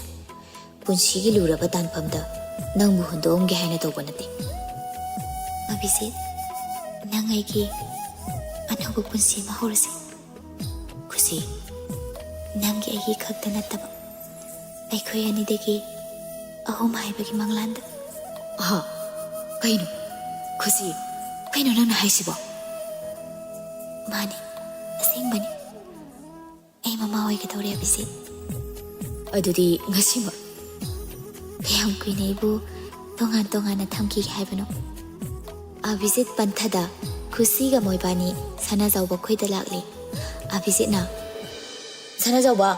ꯄꯨꯟꯁꯤꯒꯤ ꯂꯨꯔꯕ ꯇꯥꯟꯐꯝꯗ ꯅꯪꯕꯨ ꯍꯨꯟꯗꯣꯛꯑꯝꯒꯦ ꯍꯥꯏꯅ ꯇꯧꯕ ꯅꯠꯇꯦ꯫ ꯑꯚꯤꯖꯤꯠ, ꯅꯪ ꯑꯩꯒꯤ ꯑꯅꯧꯕ ꯄꯨꯟꯁꯤ ꯑꯃ ꯍꯧꯔꯁꯤ꯫ ꯈꯨꯁꯤ, ꯅꯪꯒꯤ ꯑꯩꯒꯤ ꯈꯛꯇ ꯅꯠꯇꯕ, ꯑꯩꯈꯣꯏ ꯑꯅꯤꯗꯒꯤ ꯑꯍꯨꯝ ꯍꯥꯏꯕꯒꯤ ꯃꯪꯂꯥꯟꯗ꯫" "ꯑꯍꯥ, ꯀꯩꯅꯣ? ꯈꯨꯁꯤ, ꯀꯩꯅꯣ ꯅꯪꯅ ꯍꯥꯏꯁꯤꯕꯣ?" "ꯃꯥꯅꯤ, ꯑꯁꯦꯡꯕꯅꯤ꯫ ꯑꯩ ꯃꯃꯥ ꯑꯣꯏꯒꯗꯧꯔꯦ, ꯑꯚꯤꯖꯤꯠ꯫" "ꯑꯗꯨꯗꯤ ꯉꯁꯤꯃꯛ?" "ꯀꯌꯥꯝ ꯀꯨꯏꯅ ꯑꯩꯕꯨ ꯇꯣꯉꯥꯟ ꯇꯣꯉꯥꯟꯅ ꯊꯝꯈꯤꯒꯦ ꯍꯥꯏꯕꯅꯣ?" ꯑꯚꯤꯖꯤꯠ ꯄꯟꯊꯗ ꯈꯨꯁꯤꯒ ꯃꯣꯏꯕꯥꯅꯤ ꯁꯅꯥꯖꯥꯎꯕ ꯈꯣꯏꯗ ꯂꯥꯛꯂꯦ꯫ ꯑꯚꯤꯖꯤꯠꯅ, "ꯁꯅꯥꯖꯥꯎꯕ,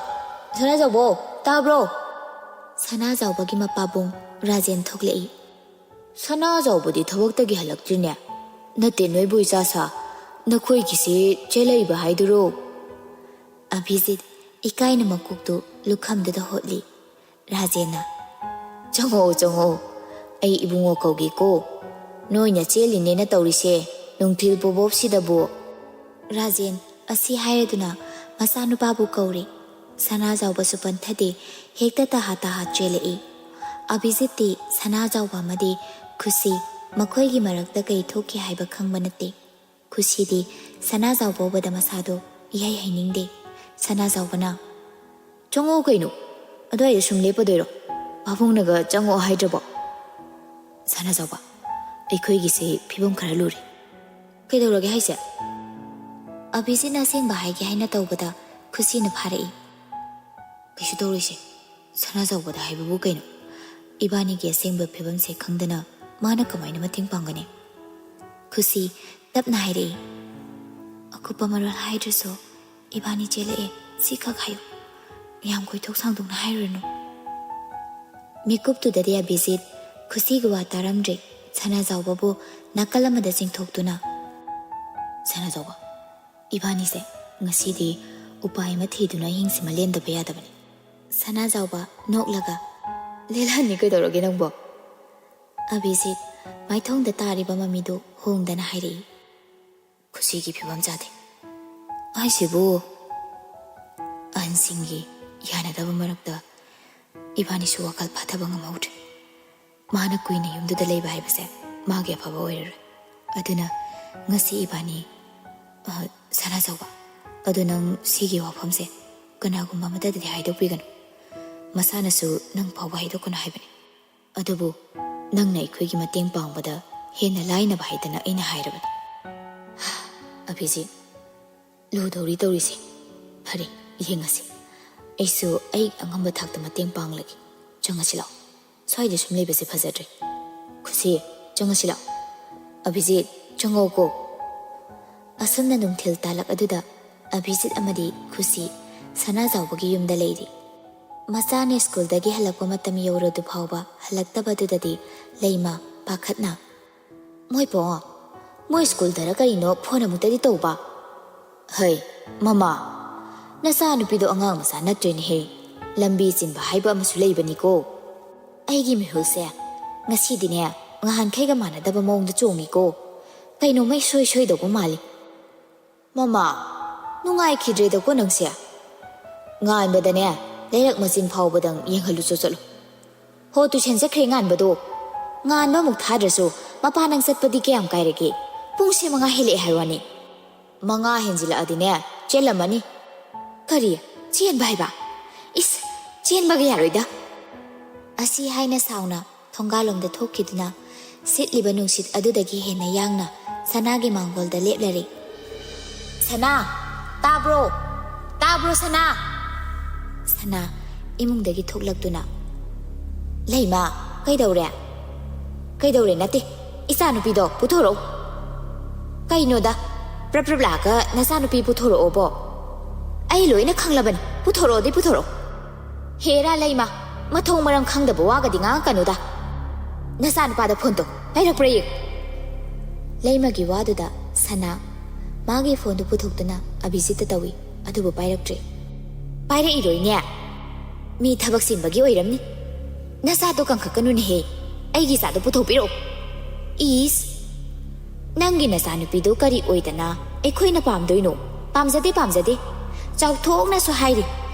ꯁꯅꯥꯖꯥꯎꯕ, ꯇꯥꯕ꯭ꯔꯣ?" ꯁꯅꯥꯖꯥꯎꯕꯒꯤ ꯃꯄꯥꯕꯨꯡ ꯔꯥꯖꯦꯟ ꯊꯣꯛꯂꯛꯏ꯫ "ꯁꯅꯥꯖꯥꯎꯕꯗꯤ ꯊꯕꯛꯇꯒꯤ ꯍꯜꯂꯛꯇ꯭ꯔꯤꯅꯦ꯫ ꯅꯠꯇꯦ, ꯅꯣꯏꯕꯨ ꯏꯆꯥꯁꯥ, ꯅꯈꯣꯏꯒꯤꯁꯤ ꯆꯦꯜꯂꯛꯏꯕ ꯍꯥꯏꯗꯨꯔꯣ?" ꯑꯚꯤꯖꯤꯠ ꯏꯀꯥꯏꯅ ꯃꯀꯣꯛꯇꯨ ꯂꯨꯈꯝꯗꯨꯗ ꯍꯣꯠꯂꯤ꯫ ꯔꯥꯖꯦꯟꯅ, "ꯆꯪꯉꯛꯑꯣ, ꯆꯪꯉꯛꯑꯣ꯫ ꯑꯩ ꯏꯕꯨꯡꯉꯣ ꯀꯧꯒꯦꯀꯣ꯫ ꯅꯣꯏꯅ ꯆꯦꯜꯂꯤꯅꯦꯅ ꯇꯧꯔꯤꯁꯦ ꯅꯨꯡꯊꯤꯜ ꯄꯣꯕꯣꯞꯁꯤꯗꯕꯨ꯫" ꯔꯥꯖꯦꯟ ꯑꯁꯤ ꯍꯥꯏꯔꯗꯨꯅ ꯃꯆꯥꯅꯨꯄꯥꯕꯨ ꯀꯧꯔꯦ꯫ ꯁꯅꯥꯖꯥꯎꯕꯁꯨ ꯄꯟꯊꯗꯦ, ꯍꯦꯛꯇ ꯇꯍꯥ ꯇꯍꯥ ꯆꯦꯜꯂꯛꯏ꯫ ꯑꯚꯤꯖꯤꯠꯇꯤ ꯁꯅꯥꯖꯥꯎꯕ ꯑꯃꯗꯤ ꯈꯨꯁꯤ ꯃꯈꯣꯏꯒꯤ ꯃꯔꯛꯇ ꯀꯩ ꯊꯣꯛꯈꯤ ꯍꯥꯏꯕ ꯈꯪꯕ ꯅꯠꯇꯦ꯫ ꯈꯨꯁꯤꯗꯤ ꯁꯅꯥꯖꯥꯎꯕ ꯎꯕꯗ ꯃꯁꯥꯗꯣ ꯏꯍꯩ ꯍꯩꯅꯤꯡꯗꯦ꯫ ꯁꯅꯥꯖꯥꯎꯕꯅ, "ꯆꯪꯉꯛꯑꯣ ꯀꯩꯅꯣ, ꯑꯗꯨꯋꯥꯏꯗ ꯁꯨꯝ ꯂꯦꯞꯄꯗꯣꯏꯔꯣ? ꯄꯥꯕꯨꯡꯅꯒ ꯆꯪꯉꯛꯑꯣ ꯍꯥꯏꯗ꯭ꯔꯕꯣ?" ꯁꯅꯥꯖꯥꯎꯕ, "ꯑꯩꯈꯣꯏꯒꯤꯁꯦ ꯐꯤꯕꯝ ꯈꯔ ꯂꯨꯔꯦ꯫" "ꯀꯩꯗꯧꯔꯒꯦ ꯍꯥꯏꯁꯦ?" ꯑꯚꯤꯖꯤꯠꯅ ꯑꯁꯦꯡꯕ ꯍꯥꯏꯒꯦ ꯍꯥꯏꯅ ꯇꯧꯕꯗ ꯈꯨꯁꯤꯅ ꯐꯥꯔꯛꯏ꯫ "ꯀꯩꯁꯨ ꯇꯧꯔꯣꯏꯁꯦ, ꯁꯅꯥꯖꯥꯎꯕꯗ ꯍꯥꯏꯕꯕꯨ ꯀꯩꯅꯣ? ꯏꯕꯥꯅꯤꯒꯤ ꯑꯁꯦꯡꯕ ꯐꯤꯕꯝꯁꯦ ꯈꯪꯗꯅ ꯃꯥꯅ ꯀꯃꯥꯏꯅ ꯃꯇꯦꯡ ꯄꯥꯡꯒꯅꯤ?" ꯈꯨꯁꯤ ꯇꯞꯅ ꯍꯥꯏꯔꯛꯏ, "ꯑꯀꯨꯞꯄ ꯃꯔꯣꯜ ꯍꯥꯏꯗ꯭ꯔꯁꯨ ꯏꯕꯥꯅꯤ ꯆꯦꯜꯂꯛꯑꯦ, ꯁꯤꯈꯛ ꯍꯥꯏꯌꯨ꯫ ꯌꯥꯝ ꯀꯣꯏꯊꯣꯛ ꯁꯥꯡꯗꯣꯛꯅ ꯍꯥꯏꯔꯨꯔꯅꯨ꯫" ꯃꯤꯀꯨꯞꯇꯨꯗꯗꯤ ꯑꯕꯤꯖꯤꯠ ꯈꯨꯁꯤꯒꯤ ꯋꯥ ꯇꯥꯔꯝꯗ꯭ꯔꯦ꯫ ꯁꯅꯥꯖꯥꯎꯕꯕꯨ ꯅꯥꯀꯜ ꯑꯃꯗ ꯆꯤꯡꯊꯣꯛꯇꯨꯅ, "ꯁꯅꯥꯖꯥꯎꯕ, ꯏꯕꯥꯅꯤꯁꯦ ꯉꯁꯤꯗꯤ ꯎꯄꯥꯏ ꯑꯃ ꯊꯤꯗꯨꯅ ꯑꯍꯤꯡꯁꯤꯃ ꯂꯦꯟꯗꯕ ꯌꯥꯗꯕꯅꯤ꯫" ꯁꯅꯥꯖꯥꯎꯕ ꯅꯣꯛꯂꯒ, "ꯂꯦꯜꯍꯟꯅꯤ, ꯀꯩꯗꯧꯔꯒꯦ ꯅꯪꯕꯣ?" ꯑꯕꯤꯖꯤꯠ ꯃꯥꯏꯊꯣꯡꯗ ꯇꯥꯔꯤꯕ ꯃꯃꯤꯗꯨ ꯍꯣꯡꯗꯅ ꯍꯥꯏꯔꯛꯏ, "ꯈꯨꯁꯤꯒꯤ ꯐꯤꯕꯝ ꯆꯥꯗꯦ ꯍꯥꯏꯁꯤꯕꯨ?" ꯑꯍꯟꯁꯤꯡꯒꯤ ꯌꯥꯅꯗꯕ ꯃꯔꯛꯇ ꯏꯕꯥꯅꯤꯁꯨ ꯋꯥꯈꯜ ꯐꯥꯊꯕ ꯉꯝꯍꯧꯗ꯭ꯔꯦ꯫ ꯃꯥꯅ ꯀꯨꯏꯅ ꯌꯨꯝꯗꯨꯗ ꯂꯩꯕ ꯍꯥꯏꯕꯁꯦ ꯃꯥꯒꯤ ꯑꯐꯕ ꯑꯣꯏꯔꯔꯣꯏ꯫ ꯑꯗꯨꯅ ꯉꯁꯤ ꯏꯕꯥꯅꯤ, ꯑ, ꯁꯅꯥꯖꯥꯎꯕ, ꯑꯗꯨ ꯅꯪ ꯁꯤꯒꯤ ꯋꯥꯐꯝꯁꯦ ꯀꯅꯥꯒꯨꯝꯕ ꯑꯃꯠꯇꯗꯗꯤ ꯍꯥꯏꯗꯣꯛꯄꯤꯒꯅꯨ꯫ ꯃꯁꯥꯅꯁꯨ ꯅꯪ ꯐꯥꯎꯕ ꯍꯥꯏꯗꯣꯛꯀꯅꯨ ꯍꯥꯏꯕꯅꯤ꯫ ꯑꯗꯨꯕꯨ ꯅꯪꯅ ꯑꯩꯈꯣꯏꯒꯤ ꯃꯇꯦꯡ ꯄꯥꯡꯕꯗ ꯍꯦꯟꯅ ꯂꯥꯏꯅꯕ ꯍꯥꯏꯗꯅ ꯑꯩꯅ ꯍꯥꯏꯔꯕꯅꯤ꯫ ꯑꯕꯤꯖꯤꯠ, ꯂꯨꯗꯧꯔꯤ ꯇꯧꯔꯤꯁꯦ꯫ ꯐꯔꯦ, ꯌꯦꯡꯉꯁꯤ꯫ ꯑꯩꯁꯨ ꯑꯩ ꯑꯉꯝꯕ ꯊꯥꯛꯇ ꯃꯇꯦꯡ ꯄꯥꯡꯂꯒꯦ꯫ ꯆꯪꯉꯁꯤ ꯂꯥꯛꯑꯣ꯫ ꯁ꯭ꯋꯥꯏꯗ ꯁꯨꯝ ꯂꯩꯕꯁꯦ ꯐꯖꯗ꯭ꯔꯦ꯫ ꯈꯨꯁꯤ, ꯆꯪꯉꯁꯤ ꯂꯥꯛꯑꯣ꯫ ꯑꯕꯤꯖꯤꯠ, ꯆꯪꯉꯛꯑꯣꯀꯣ꯫ ꯑꯁꯨꯝꯅ ꯅꯨꯡꯊꯤꯜ ꯇꯥꯂꯛ ꯑꯗꯨꯗ ꯑꯕꯤꯖꯤꯠ ꯑꯃꯗꯤ ꯈꯨꯁꯤ ꯁꯅꯥꯖꯥꯎꯕꯒꯤ ꯌꯨꯝꯗ ꯂꯩꯔꯤ꯫ ꯃꯆꯥꯅ ꯁ꯭ꯀꯨꯜꯗꯒꯤ ꯍꯜꯂꯛꯄ ꯃꯇꯝ ꯌꯧꯔꯗꯨ ꯐꯥꯎꯕ ꯍꯜꯂꯛꯇꯕꯗꯨꯗꯗꯤ ꯂꯩꯃ ꯄꯥꯈꯠꯅ, "ꯃꯣꯏ ꯄꯥꯕꯨꯡ, ꯃꯣꯏ ꯁ꯭ꯀꯨꯜꯗꯔ ꯀꯔꯤꯅꯣ ꯐꯣꯟ ꯑꯃꯨꯛꯇꯗꯤ ꯇꯧꯕ?" "ꯍꯩ, ꯃꯃꯥ, ꯅꯆꯥꯅꯨꯄꯤꯗꯣ ꯑꯉꯥꯡ ꯃꯆꯥ ꯅꯠꯇ꯭ꯔꯦꯅꯦꯍꯦ꯫ ꯂꯝꯕꯤ ꯆꯤꯟꯕ ꯍꯥꯏꯕ ꯑꯃꯁꯨ ꯂꯩꯕꯅꯤꯀꯣ꯫ ꯑꯩꯒꯤ ꯃꯤꯍꯨꯜꯁꯦ ꯉꯁꯤꯗꯤꯅꯦ, ꯉꯍꯥꯟꯈꯩꯒ ꯃꯥꯟꯅꯗꯕ ꯃꯑꯣꯡꯗ ꯆꯣꯡꯉꯤꯀꯣ꯫ ꯀꯩꯅꯣꯝꯃ ꯏꯁꯣꯏ ꯁꯣꯏꯗꯧꯕ ꯃꯥꯜꯂꯤ꯫" "ꯃꯃꯥ, ꯅꯨꯡꯉꯥꯏꯈꯤꯗ꯭ꯔꯦꯗꯀꯣ ꯅꯪꯁꯦ꯫ ꯉꯥꯟꯕꯗꯅꯦ, ꯂꯩꯔꯛ ꯃꯆꯤꯟ ꯐꯥꯎꯕꯗꯪ ꯌꯦꯡꯍꯜꯂꯨꯆꯣ ꯆꯠꯂꯨ꯫" "ꯍꯣ, ꯇꯨꯏꯁꯟ ꯆꯠꯈ꯭ꯔꯦ ꯉꯥꯟꯕꯗꯣ꯫" "ꯉꯥꯟꯕ ꯑꯃꯨꯛ ꯊꯥꯗ꯭ꯔꯁꯨ ꯃꯄꯥ ꯅꯪ ꯆꯠꯄꯗꯤ ꯀꯌꯥꯝ ꯀꯥꯏꯔꯒꯦ? ꯄꯨꯡꯁꯦ ꯃꯉꯥ ꯍꯦꯜꯂꯛꯑꯦ ꯍꯥꯏꯕ ꯋꯥꯅꯤ꯫ ꯃꯉꯥ ꯍꯦꯟꯖꯤꯜꯂꯛꯑꯗꯤꯅꯦ, ꯆꯦꯜꯂꯝꯃꯅꯤ꯫" "ꯀꯔꯤ? ꯆꯦꯟꯕ ꯍꯥꯏꯕ? ꯏꯁ, ꯆꯦꯟꯕꯒ ꯌꯥꯔꯣꯏꯗ꯫" ꯑꯁꯤ ꯍꯥꯏꯅ ꯁꯥꯎꯅ ꯊꯣꯡꯒꯥꯜꯂꯣꯝꯗ ꯊꯣꯛꯈꯤꯗꯨꯅ ꯁꯤꯠꯂꯤꯕ ꯅꯨꯡꯁꯤꯠ ꯑꯗꯨꯗꯒꯤ ꯍꯦꯟꯅ ꯌꯥꯡꯅ ꯁꯅꯥꯒꯤ ꯃꯥꯡꯒꯣꯜꯗ ꯂꯦꯞꯂꯔꯦ꯫ "ꯁꯅꯥ, ꯇꯥꯕ꯭ꯔꯣ? ꯇꯥꯕ꯭ꯔꯣ, ꯁꯅꯥ?" ꯁꯅꯥ ꯏꯃꯨꯡꯗꯒꯤ ꯊꯣꯛꯂꯛꯇꯨꯅ, "ꯂꯩꯃ, ꯀꯩꯗꯧꯔꯦ?" "ꯀꯩꯗꯧꯔꯦ ꯅꯠꯇꯦ, ꯏꯆꯥꯅꯨꯄꯤꯗꯣ ꯄꯨꯊꯣꯔꯛꯎ꯫" "ꯀꯩꯅꯣꯗ, ꯄ꯭ꯔꯞ ꯄ꯭ꯔꯞ ꯂꯥꯛꯑꯒ ꯅꯆꯥꯅꯨꯄꯤ ꯄꯨꯊꯣꯔꯛꯑꯣꯕꯣ?" "ꯑꯩ ꯂꯣꯏꯅ ꯈꯪꯂꯕꯅꯤ, ꯄꯨꯊꯣꯔꯛꯑꯣꯗꯤ ꯄꯨꯊꯣꯔꯛꯑꯣ꯫" "ꯍꯦꯔꯥ ꯂꯩꯃ, ꯃꯊꯣꯡ ꯃꯔꯝ ꯈꯪꯗꯕ ꯋꯥꯒꯗꯤ ꯉꯥꯡꯉꯛꯀꯅꯨꯗ꯫ ꯅꯆꯥꯅꯨꯄꯥꯗ ꯐꯣꯟ ꯇꯧ, ꯄꯥꯏꯔꯛꯄ꯭ꯔꯥ ꯌꯦꯡ꯫ ꯂꯩꯃꯒꯤ ꯋꯥꯗꯨꯗ ꯁꯅꯥ ꯃꯥꯒꯤ ꯐꯣꯟꯗꯨ ꯄꯨꯊꯣꯛꯇꯨꯅ ꯑꯚꯤꯖꯤꯠꯇ ꯇꯧꯏ, ꯑꯗꯨꯕꯨ ꯄꯥꯏꯔꯛꯇ꯭ꯔꯦ꯫ ꯄꯥꯏꯔꯛꯏꯔꯣꯏꯅꯦ, ꯃꯤ ꯊꯕꯛ ꯆꯤꯟꯕꯒꯤ ꯑꯣꯏꯔꯝꯅꯤ꯫ ꯅꯆꯥꯗꯣ ꯀꯟꯈꯠꯀꯅꯨꯅꯦꯍꯦ, ꯑꯩꯒꯤ ꯏꯆꯥꯗꯣ ꯄꯨꯊꯣꯛꯄꯤꯔꯛꯑꯣ꯫ ꯏꯁ, ꯅꯪꯒꯤ ꯅꯆꯥꯅꯨꯄꯤꯗꯨ ꯀꯔꯤ ꯑꯣꯏꯗꯅ ꯑꯩꯈꯣꯏꯅ ꯄꯥꯝꯗꯣꯏꯅꯣ? ꯄꯥꯝꯖꯗꯦ, ꯄꯥꯝꯖꯗꯦ꯫ ꯆꯥꯎꯊꯣꯛꯅꯁꯨ ꯍꯥꯏꯔꯤ꯫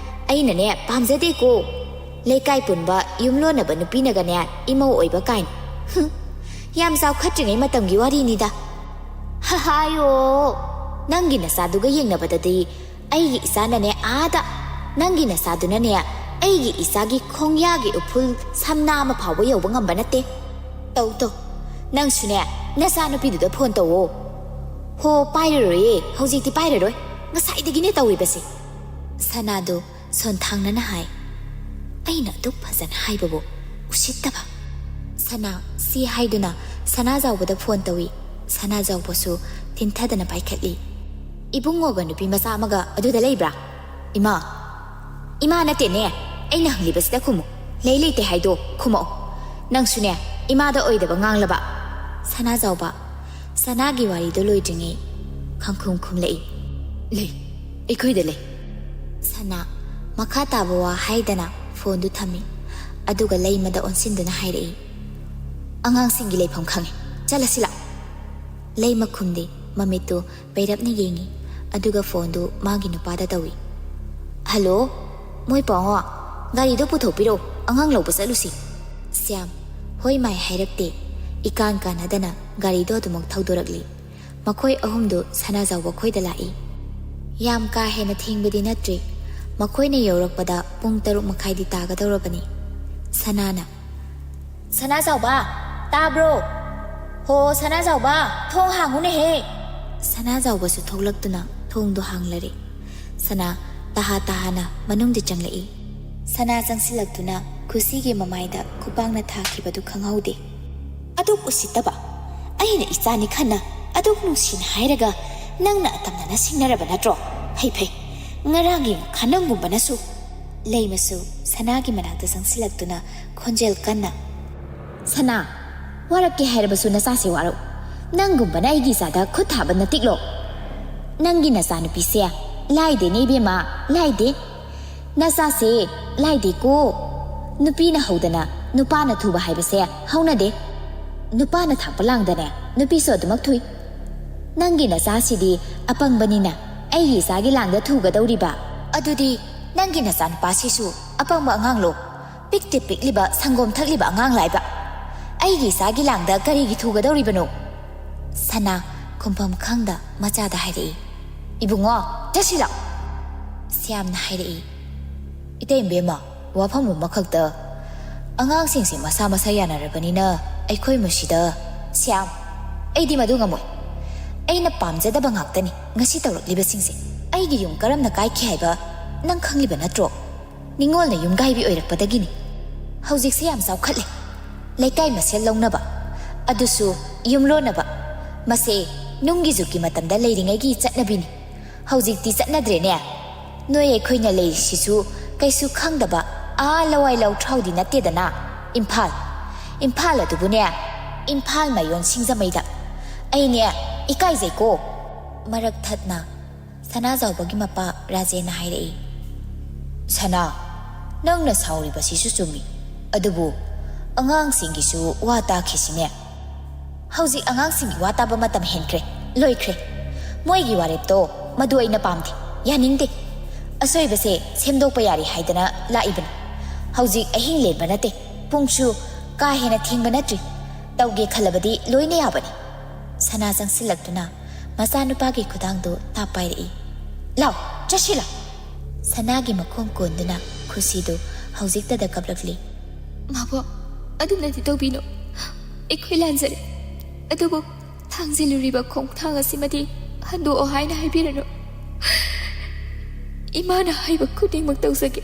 ꯑꯩꯅꯅꯦ, ꯄꯥꯝꯖꯗꯦꯀꯣ꯫ ꯂꯩꯀꯥꯏ ꯄꯨꯟꯕ ꯌꯨꯝꯂꯣꯟꯅꯕ ꯅꯨꯄꯤꯅꯒꯅꯦ ꯏꯃꯧ ꯑꯣꯏꯕ ꯀꯥꯏꯅ꯫ ꯍꯨꯝ, ꯌꯥꯝ ꯆꯥꯎꯈꯠꯇ꯭ꯔꯤꯉꯩ ꯃꯇꯝꯒꯤ ꯋꯥꯔꯤꯅꯤꯗ꯫ ꯍꯥꯏꯌꯣ, ꯅꯪꯒꯤ ꯅꯆꯥꯗꯨꯒ ꯌꯦꯡꯅꯕꯗꯗꯤ ꯑꯩꯒꯤ ꯏꯆꯥꯅꯅꯦ ꯑꯥꯗ, ꯅꯪꯒꯤ ꯅꯆꯥꯗꯨꯅꯅꯦ ꯑꯩꯒꯤ ꯏꯆꯥꯒꯤ ꯈꯣꯡꯌꯥꯒꯤ ꯎꯐꯨꯜ ꯁꯝꯅꯥ ꯑꯃ ꯐꯥꯎꯕ ꯌꯧꯕ ꯉꯝꯕ ꯅꯠꯇꯦ꯫ ꯇꯧ ꯇꯧ, ꯅꯪꯁꯨꯅꯦ ꯅꯆꯥꯅꯨꯄꯤꯗꯨꯗ ꯐꯣꯟ ꯇꯧꯋꯣ꯫ ꯍꯣ, ꯄꯥꯏꯔꯔꯣꯏꯌꯦ, ꯍꯧꯖꯤꯛꯇꯤ ꯄꯥꯏꯔꯔꯣꯏ꯫ ꯉꯁꯥꯏꯗꯒꯤꯅꯦ ꯇꯧꯔꯤꯕꯁꯦ꯫ ꯁꯅꯥꯗꯣ ꯁꯣꯟꯊꯥꯡꯅꯅ ꯍꯥꯏ꯫ ꯑꯩꯅ ꯑꯗꯨꯛ ꯐꯖꯅ ꯍꯥꯏꯕꯕꯨ ꯎꯁꯤꯠꯇꯕ꯫ ꯁꯅꯥ, ꯁꯤ ꯍꯥꯏꯗꯨꯅ ꯁꯅꯥꯖꯥꯎꯕꯗ ꯐꯣꯟ ꯇꯧꯏ꯫ ꯁꯅꯥꯖꯥꯎꯕꯁꯨ ꯊꯤꯟꯊꯗꯅ ꯄꯥꯏꯈꯠꯂꯤ꯫ ꯏꯕꯨꯡꯉꯣꯒ ꯅꯨꯄꯤ ꯃꯆꯥ ꯑꯃꯒ ꯑꯗꯨꯗ ꯂꯩꯕ꯭ꯔꯥ? ꯏꯃꯥ, ꯏꯃꯥ ꯅꯠꯇꯦꯅꯦ, ꯑꯩꯅ ꯍꯪꯂꯤꯕꯁꯤꯗ ꯈꯨꯝꯃꯨ꯫ ꯂꯩ ꯂꯩꯇꯦ ꯍꯥꯏꯗꯣ ꯈꯨꯝꯃꯛꯑꯣ꯫ ꯅꯪꯁꯨꯅꯦ ꯏꯃꯥꯗ ꯑꯣꯏꯗꯕ ꯉꯥꯡꯂꯕ꯫ ꯁꯅꯥꯖꯥꯎꯕ, ꯁꯅꯥꯒꯤ ꯋꯥꯔꯤꯗꯣ ꯂꯣꯏꯗ꯭ꯔꯤꯉꯩ ꯈꯪꯈꯨꯝ ꯈꯨꯝꯂꯛꯏ꯫ ꯂꯩ, ꯑꯩꯈꯣꯏꯗ ꯂꯩ꯫ ꯁꯅꯥ ꯃꯈꯥ ꯇꯥꯕ ꯋꯥ ꯍꯥꯏꯗꯅ ꯐꯣꯟꯗꯨ ꯊꯝꯃꯤ, ꯑꯗꯨꯒ ꯂꯩꯃꯗ ꯑꯣꯟꯁꯤꯟꯗꯨꯅ ꯍꯥꯏꯔꯛꯏ, "ꯑꯉꯥꯡꯁꯤꯡꯒꯤ ꯂꯩꯐꯝ ꯈꯪꯉꯦ, ꯆꯠꯂꯁꯤ ꯂꯥꯛꯑꯣ꯫" ꯂꯩꯃ ꯈꯨꯝꯗꯦ, ꯃꯃꯤꯠꯇꯨ ꯕꯩꯔꯞꯅ ꯌꯦꯡꯉꯤ, ꯑꯗꯨꯒ ꯐꯣꯟꯗꯨ ꯃꯥꯒꯤ ꯅꯨꯄꯥꯗ ꯇꯧꯏ꯫ "ꯍꯜꯂꯣ, ꯃꯣꯏ ꯄꯥꯎꯉꯣ, ꯒꯥꯔꯤꯗꯣ ꯄꯨꯊꯣꯛꯄꯤꯔꯛꯑꯣ, ꯑꯉꯥꯡ ꯂꯧꯕ ꯆꯠꯂꯨꯁꯤ꯫" ꯁ꯭ꯌꯥꯝ ꯍꯣꯏ ꯃꯥꯏ ꯍꯥꯏꯔꯛꯇꯦ, ꯏꯀꯥꯟ ꯀꯥꯟꯅꯗꯅ ꯒꯥꯔꯤꯗꯣ ꯑꯗꯨꯃꯛ ꯊꯧꯗꯣꯔꯛꯂꯤ꯫ ꯃꯈꯣꯏ ꯑꯍꯨꯝꯗꯨ ꯁꯅꯥꯖꯥꯎꯕ ꯈꯣꯏꯗ ꯂꯥꯛꯏ꯫ ꯌꯥꯝ ꯀꯥ ꯍꯦꯟꯅ ꯊꯦꯡꯕꯗꯤ ꯅꯠꯇ꯭ꯔꯤ, ꯃꯈꯣꯏꯅ ꯌꯧꯔꯛꯄꯗ ꯄꯨꯡ ꯇꯔꯨꯛ ꯃꯈꯥꯏꯗꯤ ꯇꯥꯒꯗꯧꯔꯕꯅꯤ꯫ ꯁꯅꯥꯅ, "ꯁꯅꯥꯖꯥꯎꯕ, ꯇꯥꯕ꯭ꯔꯣ? ꯍꯣ, ꯁꯅꯥꯖꯥꯎꯕ, ꯊꯣꯡ ꯍꯥꯡꯉꯨꯅꯦꯍꯦ!" ꯁꯅꯥꯖꯥꯎꯕꯁꯨ ꯊꯣꯛꯂꯛꯇꯨꯅ ꯊꯣꯡꯗꯨ ꯍꯥꯡꯂꯔꯦ꯫ ꯁꯅꯥ ꯇꯍꯥ ꯇꯍꯥꯅ ꯃꯅꯨꯡꯗ ꯆꯪꯂꯛꯏ꯫ ꯁꯅꯥ ꯆꯪꯁꯤꯜꯂꯛꯇꯨꯅ ꯈꯨꯁꯤꯒꯤ ꯃꯃꯥꯏꯗ ꯈꯨꯄꯥꯛꯅ ꯊꯥꯈꯤꯕꯗꯨ ꯈꯪꯍꯧꯗꯦ꯫ "ꯑꯗꯨꯛ ꯎꯁꯤꯠꯇꯕ! ꯑꯩꯅ ꯏꯆꯥꯅꯤ ꯈꯟꯅ ꯑꯗꯨꯛ ꯅꯨꯡꯁꯤꯅ ꯍꯥꯏꯔꯒ ꯅꯪꯅ ꯑꯇꯝꯅꯅ ꯁꯤꯡꯅꯔꯕ ꯅꯠꯇ꯭ꯔꯣ? ꯐꯩ ꯐꯩ, ꯉꯔꯥꯡꯒꯤ ꯉꯥꯈꯥ ꯅꯪꯒꯨꯝꯕꯅꯁꯨ!" ꯂꯩꯃꯁꯨ ꯁꯅꯥꯒꯤ ꯃꯅꯥꯛꯇ ꯆꯪꯁꯤꯜꯂꯛꯇꯨꯅ ꯈꯣꯟꯖꯦꯜ ꯀꯟꯅ, "ꯁꯅꯥ, ꯋꯥꯔꯛꯀꯦ ꯍꯥꯏꯔꯕꯁꯨ ꯅꯆꯥꯁꯦ ꯋꯥꯔꯛꯎ꯫ ꯅꯪꯒꯨꯝꯕꯅ ꯑꯩꯒꯤ ꯏꯆꯥꯗ ꯈꯨꯠ ꯊꯥꯕ ꯅꯠꯇꯤꯛꯂꯣ? ꯅꯪꯒꯤ ꯅꯆꯥꯅꯨꯄꯤꯁꯦ ꯂꯥꯏꯗꯦꯅꯦ ꯏꯕꯦꯝꯃ, ꯂꯥꯏꯗꯦ꯫ ꯅꯆꯥꯁꯦ ꯂꯥꯏꯗꯦꯀꯣ꯫ ꯅꯨꯄꯤꯅ ꯍꯧꯗꯅ ꯅꯨꯄꯥꯅ ꯊꯨꯕ ꯍꯥꯏꯕꯁꯦ ꯍꯧꯅꯗꯦ꯫ ꯅꯨꯄꯥꯅ ꯊꯥꯛꯄ ꯂꯥꯡꯗꯅꯦ ꯅꯨꯄꯤꯁꯨ ꯑꯗꯨꯃꯛ ꯊꯨꯏ꯫ ꯅꯪꯒꯤ ꯅꯆꯥꯁꯤꯗꯤ ꯑꯄꯪꯕꯅꯤꯅ ꯑꯩꯒꯤ ꯏꯆꯥꯒꯤ ꯂꯥꯡꯗ ꯊꯨꯒꯗꯧꯔꯤꯕ꯫ ꯑꯗꯨꯗꯤ ꯅꯪꯒꯤ ꯅꯆꯥꯅꯨꯄꯥꯁꯤꯁꯨ ꯑꯄꯪꯕ ꯑꯉꯥꯡꯂꯣ? ꯄꯤꯛꯇꯤ ꯄꯤꯛꯂꯤꯕ ꯁꯪꯒꯣꯝ ꯊꯛꯂꯤꯕ ꯑꯉꯥꯡ ꯂꯥꯏꯕ꯫ ꯑꯩꯒꯤ ꯏꯆꯥꯒꯤ ꯂꯥꯡꯗ ꯀꯔꯤꯒꯤ ꯊꯨꯒꯗꯧꯔꯤꯕꯅꯣ?" ꯁꯅꯥ ꯈꯨꯝꯐꯝ ꯈꯪꯗ ꯃꯆꯥꯗ ꯍꯥꯏꯔꯛꯏ, "ꯏꯕꯨꯡꯉꯣ, ꯆꯠꯁꯤꯂꯥꯎ!" ꯁ꯭ꯌꯥꯝꯅ ꯍꯥꯏꯔꯛꯏ, "ꯏꯇꯩꯃ ꯕꯦꯝꯃ, ꯋꯥꯐꯝ ꯑꯃꯈꯛꯇ, ꯑꯉꯥꯡꯁꯤꯡꯁꯦ ꯃꯁꯥ ꯃꯁꯥ ꯌꯥꯅꯔꯕꯅꯤꯅ ꯑꯩꯈꯣꯏ ꯃꯁꯤꯗ"꯫ "ꯁ꯭ꯌꯥꯝ, ꯑꯩꯗꯤ ꯃꯗꯨ ꯉꯝꯃꯣꯏ꯫ ꯑꯩꯅ ꯄꯥꯝꯖꯗꯕ ꯉꯥꯛꯇꯅꯤ ꯉꯁꯤ ꯇꯧꯔꯛꯂꯤꯕꯁꯤꯡꯁꯦ꯫ ꯑꯩꯒꯤ ꯌꯨꯝ ꯀꯔꯝꯅ ꯀꯥꯏꯈꯤ ꯍꯥꯏꯕ ꯅꯪ ꯈꯪꯂꯤꯕ ꯅꯠꯇ꯭ꯔꯣ? ꯅꯤꯉꯣꯜꯅ ꯌꯨꯝꯒꯥꯏꯕꯤ ꯑꯣꯏꯔꯛꯄꯗꯒꯤꯅꯤ꯫ ꯍꯧꯖꯤꯛꯁꯦ ꯌꯥꯝ ꯆꯥꯎꯈꯠꯂꯦ꯫ ꯂꯩꯀꯥꯏ ꯃꯁꯦꯜ ꯂꯧꯅꯕ, ꯑꯗꯨꯁꯨ ꯌꯨꯝꯂꯣꯟꯅꯕ꯫ ꯃꯁꯦ ꯅꯨꯡꯒꯤ ꯖꯨꯛꯀꯤ ꯃꯇꯝꯗ ꯂꯩꯔꯤꯉꯩꯒꯤ ꯆꯠꯅꯕꯤꯅꯤ꯫ ꯍꯧꯖꯤꯛꯇꯤ ꯆꯠꯅꯗ꯭ꯔꯦꯅꯦ꯫ ꯅꯣꯏ ꯑꯩꯈꯣꯏꯅ ꯂꯩꯔꯤꯁꯤꯁꯨ ꯀꯩꯁꯨ ꯈꯪꯗꯕ ꯑꯥ ꯂꯋꯥꯏ ꯂꯧꯊ꯭ꯔꯥꯎꯗꯤ ꯅꯠꯇꯦꯗꯅ꯫ ꯏꯝꯐꯥꯜ, ꯏꯝꯐꯥꯜ ꯑꯗꯨꯕꯨꯅꯦ, ꯏꯝꯐꯥꯜ ꯃꯌꯣꯟ ꯁꯤꯡꯖꯃꯩꯗ꯫ ꯑꯩꯅꯦ ꯏꯀꯥꯏꯖꯩꯀꯣ"꯫ ꯃꯔꯛ ꯊꯠꯅ ꯁꯅꯥꯖꯥꯎꯕꯒꯤ ꯃꯄꯥ ꯔꯥꯖꯦꯟꯅ ꯍꯥꯏꯔꯛꯏ, "ꯁꯅꯥ, ꯅꯪꯅ ꯁꯥꯎꯔꯤꯕꯁꯤꯁꯨ ꯆꯨꯝꯃꯤ꯫ ꯑꯗꯨꯕꯨ ꯑꯉꯥꯡꯁꯤꯡꯒꯤꯁꯨ ꯋꯥ ꯇꯥꯈꯤꯁꯤꯅꯦ꯫ ꯍꯧꯖꯤꯛ ꯑꯉꯥꯡꯁꯤꯡꯒꯤ ꯋꯥ ꯇꯥꯕ ꯃꯇꯝ ꯍꯦꯟꯈ꯭ꯔꯦ, ꯂꯣꯏꯈ꯭ꯔꯦ꯫ ꯃꯣꯏꯒꯤ ꯋꯥꯔꯦꯞꯇꯣ ꯃꯗꯨ ꯑꯩꯅ ꯄꯥꯝꯗꯦ, ꯌꯥꯅꯤꯡꯗꯦ꯫ ꯑꯁꯣꯏꯕꯁꯦ ꯁꯦꯝꯗꯣꯛꯄ ꯌꯥꯔꯤ ꯍꯥꯏꯗꯅ ꯂꯥꯛꯏꯕꯅꯤ꯫ ꯍꯧꯖꯤꯛ ꯑꯍꯤꯡ ꯂꯦꯟꯕ ꯅꯠꯇꯦ, ꯄꯨꯡꯁꯨ ꯀꯥ ꯍꯦꯟꯅ ꯊꯦꯡꯕ ꯅꯠꯇ꯭ꯔꯤ꯫ ꯇꯧꯒꯦ ꯈꯜꯂꯕꯗꯤ ꯂꯣꯏꯅ ꯌꯥꯕꯅꯤ"꯫ ꯁꯅꯥ ꯆꯪꯁꯤꯜꯂꯛꯇꯨꯅ ꯃꯆꯥꯅꯨꯄꯥꯒꯤ ꯈꯨꯗꯥꯡꯗꯨ ꯇꯥꯞ ꯄꯥꯏꯔꯛꯏ꯫ "ꯂꯥꯎ, ꯆꯠꯁꯤ ꯂꯥꯎ!" ꯁꯅꯥꯒꯤ ꯃꯈꯣꯡ ꯀꯣꯟꯗꯨꯅ ꯈꯨꯁꯤꯗꯨ ꯍꯧꯖꯤꯛꯇꯗ ꯀꯞꯂꯛꯂꯤ꯫ "ꯃꯥꯕꯣ, ꯑꯗꯨꯝꯅꯗꯤ ꯇꯧꯕꯤꯅꯨ꯫ ꯑꯩꯈꯣꯏ ꯂꯥꯟꯖꯔꯦ꯫ ꯑꯗꯨꯕꯨ ꯊꯥꯡꯖꯤꯜꯂꯨꯔꯤꯕ ꯈꯣꯡꯊꯥꯡ ꯑꯁꯤꯃꯗꯤ ꯍꯟꯗꯣꯛꯑꯣ ꯍꯥꯏꯅ ꯍꯥꯏꯕꯤꯔꯅꯨ꯫ ꯏꯃꯥꯅ ꯍꯥꯏꯕ ꯈꯨꯗꯤꯡꯃꯛ ꯇꯧꯖꯒꯦ꯫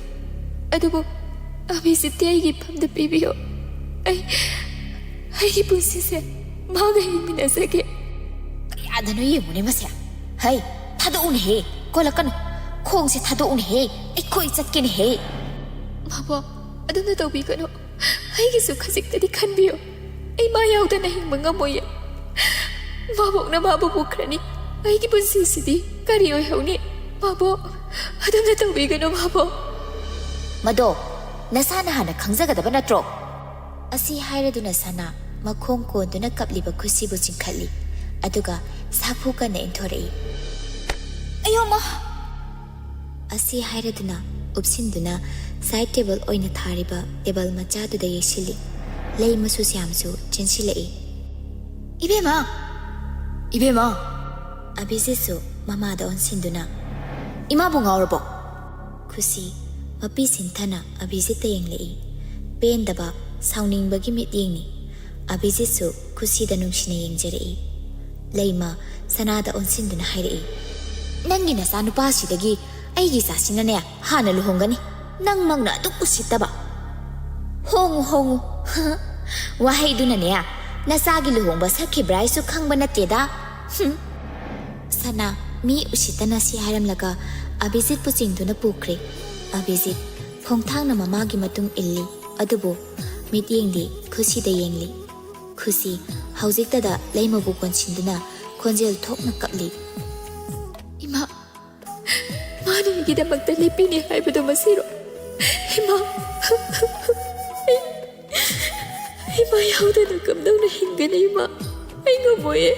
ꯑꯗꯨꯕꯨ ꯑꯕꯤꯖꯤꯠꯇꯤ ꯑꯩꯒꯤ ꯏꯐꯝꯗ ꯄꯤꯕꯤꯌꯨ꯫ ꯑꯩ, ꯑꯩꯒꯤ ꯄꯨꯟꯁꯤꯁꯦ ꯃꯥꯒ ꯍꯤꯡꯃꯤꯟꯅꯖꯒꯦ"꯫ ꯀꯌꯥꯗꯅꯣ ꯌꯦꯡꯉꯨꯅꯦ ꯃꯁꯦ꯫ ꯍꯩ, ꯊꯥꯗꯣꯛꯎꯅꯦꯍꯦ, ꯀꯣꯜꯂꯛꯀꯅꯨ꯫ ꯈꯣꯡꯁꯦ ꯊꯥꯗꯣꯛꯎꯅꯦꯍꯦ, ꯑꯩꯈꯣꯏ ꯆꯠꯀꯦꯅꯦꯍꯦ꯫ ꯃꯥꯕꯣꯛ, ꯑꯗꯨꯝꯅ ꯇꯧꯕꯤꯒꯅꯨ꯫ ꯑꯩꯒꯤꯁꯨ ꯈꯖꯤꯛꯇꯗꯤ ꯈꯟꯕꯤꯌꯨ꯫ ꯑꯩ ꯃꯥ ꯌꯥꯎꯗꯅ ꯍꯤꯡꯕ ꯉꯝꯃꯣꯏꯌꯦ꯫ ꯃꯥꯕꯣꯛꯅ ꯃꯥꯕꯨ ꯄꯨꯈ꯭ꯔꯅꯤ꯫ ꯑꯩꯒꯤ ꯄꯨꯟꯁꯤꯁꯤꯗꯤ ꯀꯔꯤ ꯑꯣꯏꯍꯧꯅꯤ? ꯃꯥꯕꯣꯛ, ꯑꯗꯨꯝꯅ ꯇꯧꯕꯤꯒꯅꯨ ꯃꯥꯕꯣꯛ꯫ ꯃꯗꯣ ꯅꯁꯥꯅ ꯍꯥꯟꯅ ꯈꯪꯖꯒꯗꯕ ꯅꯠꯇ꯭ꯔꯣ? ꯑꯁꯤ ꯍꯥꯏꯔꯗꯨꯅ ꯁꯅꯥ ꯃꯈꯣꯡ ꯀꯣꯟꯗꯨꯅ ꯀꯞꯂꯤꯕ ꯈꯨꯁꯤꯕꯨ ꯆꯤꯡꯈꯠꯂꯤ꯫ ꯑꯗꯨꯒ ꯁꯥꯐꯨ ꯀꯟꯅ ꯏꯟꯊꯣꯔꯛꯏ꯫ ꯑꯌꯣꯃ! ꯑꯁꯤ ꯍꯥꯏꯔꯗꯨꯅ ꯎꯞꯁꯤꯟꯗꯨꯅ ꯁꯥꯏꯗ ꯇꯦꯕꯜ ꯑꯣꯏꯅ ꯊꯥꯔꯤꯕ ꯇꯦꯕꯜ ꯃꯆꯥꯗꯨꯗ ꯌꯩꯁꯤꯜꯂꯤ꯫ ꯂꯩꯃꯁꯨ ꯁ꯭ꯌꯥꯝꯁꯨ ꯆꯦꯟꯁꯤꯜꯂꯛꯏ꯫ "ꯏꯕꯦꯝꯃ! ꯏꯕꯦꯝꯃ!" ꯑꯚꯤꯖꯤꯠꯁꯨ ꯃꯃꯥꯗ ꯑꯣꯟꯁꯤꯟꯗꯨꯅ, "ꯏꯃꯥꯕꯨ ꯉꯥꯎꯔꯕꯣ?" ꯈꯨꯁꯤ ꯃꯄꯤ ꯁꯤꯟꯊꯅ ꯑꯚꯤꯖꯤꯠꯇ ꯌꯦꯡꯂꯛꯏ꯫ ꯄꯦꯟꯗꯕ, ꯁꯥꯎꯅꯤꯡꯕꯒꯤ ꯃꯤꯠꯌꯦꯡꯅꯤ꯫ ꯑꯚꯤꯖꯤꯠꯁꯨ ꯈꯨꯁꯤꯗ ꯅꯨꯡꯁꯤꯅ ꯌꯦꯡꯖꯔꯛꯏ꯫ ꯂꯩꯃ ꯁꯅꯥꯗ ꯑꯣꯟꯁꯤꯟꯗꯨꯅ ꯍꯥꯏꯔꯛꯏ, "ꯅꯪꯒꯤ ꯅꯆꯥꯅꯨꯄꯥꯁꯤꯗꯒꯤ ꯑꯩꯒꯤ ꯏꯆꯥꯁꯤꯅꯅꯦ ꯍꯥꯟꯅ ꯂꯨꯍꯣꯡꯒꯅꯤ꯫ ꯅꯪꯃꯛꯅ ꯑꯗꯨꯛ ꯎꯁꯤꯠꯇꯕ!" "ꯍꯣꯡꯉꯨ, ꯍꯣꯡꯉꯨ꯫ ꯋꯥꯍꯩꯗꯨꯅꯅꯦ ꯅꯆꯥꯒꯤ ꯂꯨꯍꯣꯡꯕ ꯁꯛꯈꯤꯕ꯭ꯔꯥ ꯍꯥꯏꯁꯨ ꯈꯪꯕ ꯅꯠꯇꯦꯗ꯫ ꯍꯨꯝ!" ꯁꯅꯥ ꯃꯤ ꯎꯁꯤꯠꯇꯅ ꯁꯤ ꯍꯥꯏꯔꯝꯂꯒ ꯑꯚꯤꯖꯤꯠꯄꯨ ꯆꯤꯡꯗꯨꯅ ꯄꯨꯈ꯭ꯔꯦ꯫ ꯑꯚꯤꯖꯤꯠ ꯈꯣꯡꯊꯥꯡꯅ ꯃꯃꯥꯒꯤ ꯃꯇꯨꯡ ꯏꯜꯂꯤ꯫ ꯑꯗꯨꯕꯨ ꯃꯤꯠꯌꯦꯡꯗꯤ ꯈꯨꯁꯤꯗ ꯌꯦꯡꯂꯤ꯫ ꯈꯨꯁꯤ ꯍꯧꯖꯤꯛꯇꯗ ꯂꯩꯃꯕꯨ ꯀꯣꯟꯁꯤꯟꯗꯨꯅ ꯈꯣꯟꯖꯦꯜ ꯊꯣꯛꯅ ꯀꯞꯂꯤ꯫ "ꯏꯃꯥ, ꯃꯥꯅ ꯑꯩꯒꯤꯗꯃꯛꯇ ꯂꯦꯞꯄꯤꯅꯦ ꯍꯥꯏꯕꯗꯣ ꯃꯁꯤꯔꯣ? ꯏꯃꯥ, ꯑꯩ, ꯏꯃꯥ ꯌꯥꯎꯗꯅ ꯀꯝꯗꯧꯅ ꯍꯤꯡꯒꯅꯤ ꯏꯃꯥ? ꯑꯩ ꯉꯝꯃꯣꯏꯌꯦ꯫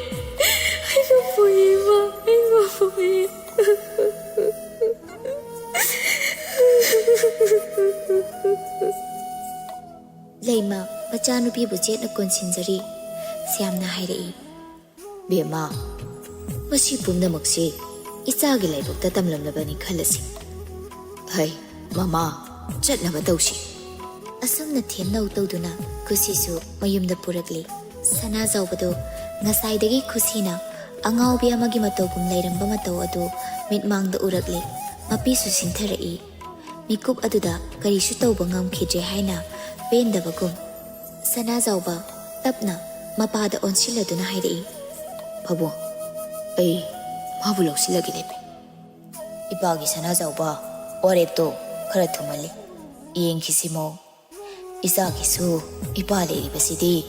ꯑꯩ ꯉꯝꯃꯣꯏꯌꯦ ꯏꯃꯥ, ꯑꯩ ꯉꯝꯃꯣꯏꯌꯦ꯫" ꯂꯩꯃ ꯃꯆꯥꯅꯨꯄꯤꯕꯨ ꯆꯦꯠꯅ ꯀꯣꯟꯁꯤꯟꯖꯔꯤ꯫ ꯁ꯭ꯌꯥꯝꯅ ꯍꯥꯏꯔꯛꯏ, "ꯕꯦꯝꯃ, ꯃꯁꯤ ꯄꯨꯝꯅꯃꯛꯁꯤ ꯏꯆꯥꯒꯤ ꯂꯥꯏꯕꯛꯇ ꯇꯝꯂꯝꯂꯕꯅꯤ ꯈꯜꯂꯁꯤ꯫ ꯍꯩ, ꯃꯃꯥ, ꯆꯠꯅꯕ ꯇꯧꯁꯤ꯫" ꯑꯁꯨꯝꯅ ꯊꯦꯝꯅꯧ ꯇꯧꯗꯨꯅ ꯈꯨꯁꯤꯁꯨ ꯃꯌꯨꯝꯗ ꯄꯨꯔꯛꯂꯤ꯫ ꯁꯅꯥꯖꯥꯎꯕꯗꯨ ꯉꯁꯥꯏꯗꯒꯤ ꯈꯨꯁꯤꯅ ꯑꯉꯥꯎꯕꯤ ꯑꯃꯒꯤ ꯃꯇꯧꯒꯨꯝ ꯂꯩꯔꯝꯕ ꯃꯇꯧ ꯑꯗꯨ ꯃꯤꯠꯃꯥꯡꯗ ꯎꯔꯛꯂꯤ꯫ ꯃꯄꯤꯁꯨ ꯁꯤꯟꯊꯔꯛꯏ꯫ ꯃꯤꯀꯨꯞ ꯑꯗꯨꯗ ꯀꯔꯤꯁꯨ ꯇꯧꯕ ꯉꯝꯈꯤꯗ꯭ꯔꯦ ꯍꯥꯏꯅ ꯄꯦꯟꯗꯕꯒꯨꯝ ꯁꯅꯥꯖꯥꯎꯕ ꯇꯞꯅ ꯃꯄꯥꯗ ꯑꯣꯟꯁꯤꯜꯂꯗꯨꯅ ꯍꯥꯏꯔꯛꯏ, "ꯄꯥꯕꯨꯡ, ꯑꯩ ꯃꯥꯕꯨ ꯂꯧꯁꯤꯜꯂꯒꯦ ꯂꯦꯞꯄꯦ꯫" ꯏꯄꯥꯒꯤ ꯁꯅꯥꯖꯥꯎꯕ ꯋꯥꯔꯦꯞꯇꯣ ꯈꯔ ꯊꯨꯃꯜꯂꯤ꯫ ꯌꯦꯡꯈꯤꯁꯤꯃꯣ, ꯏꯆꯥꯒꯤꯁꯨ ꯏꯄꯥ ꯂꯩꯔꯤꯕꯁꯤꯗꯤ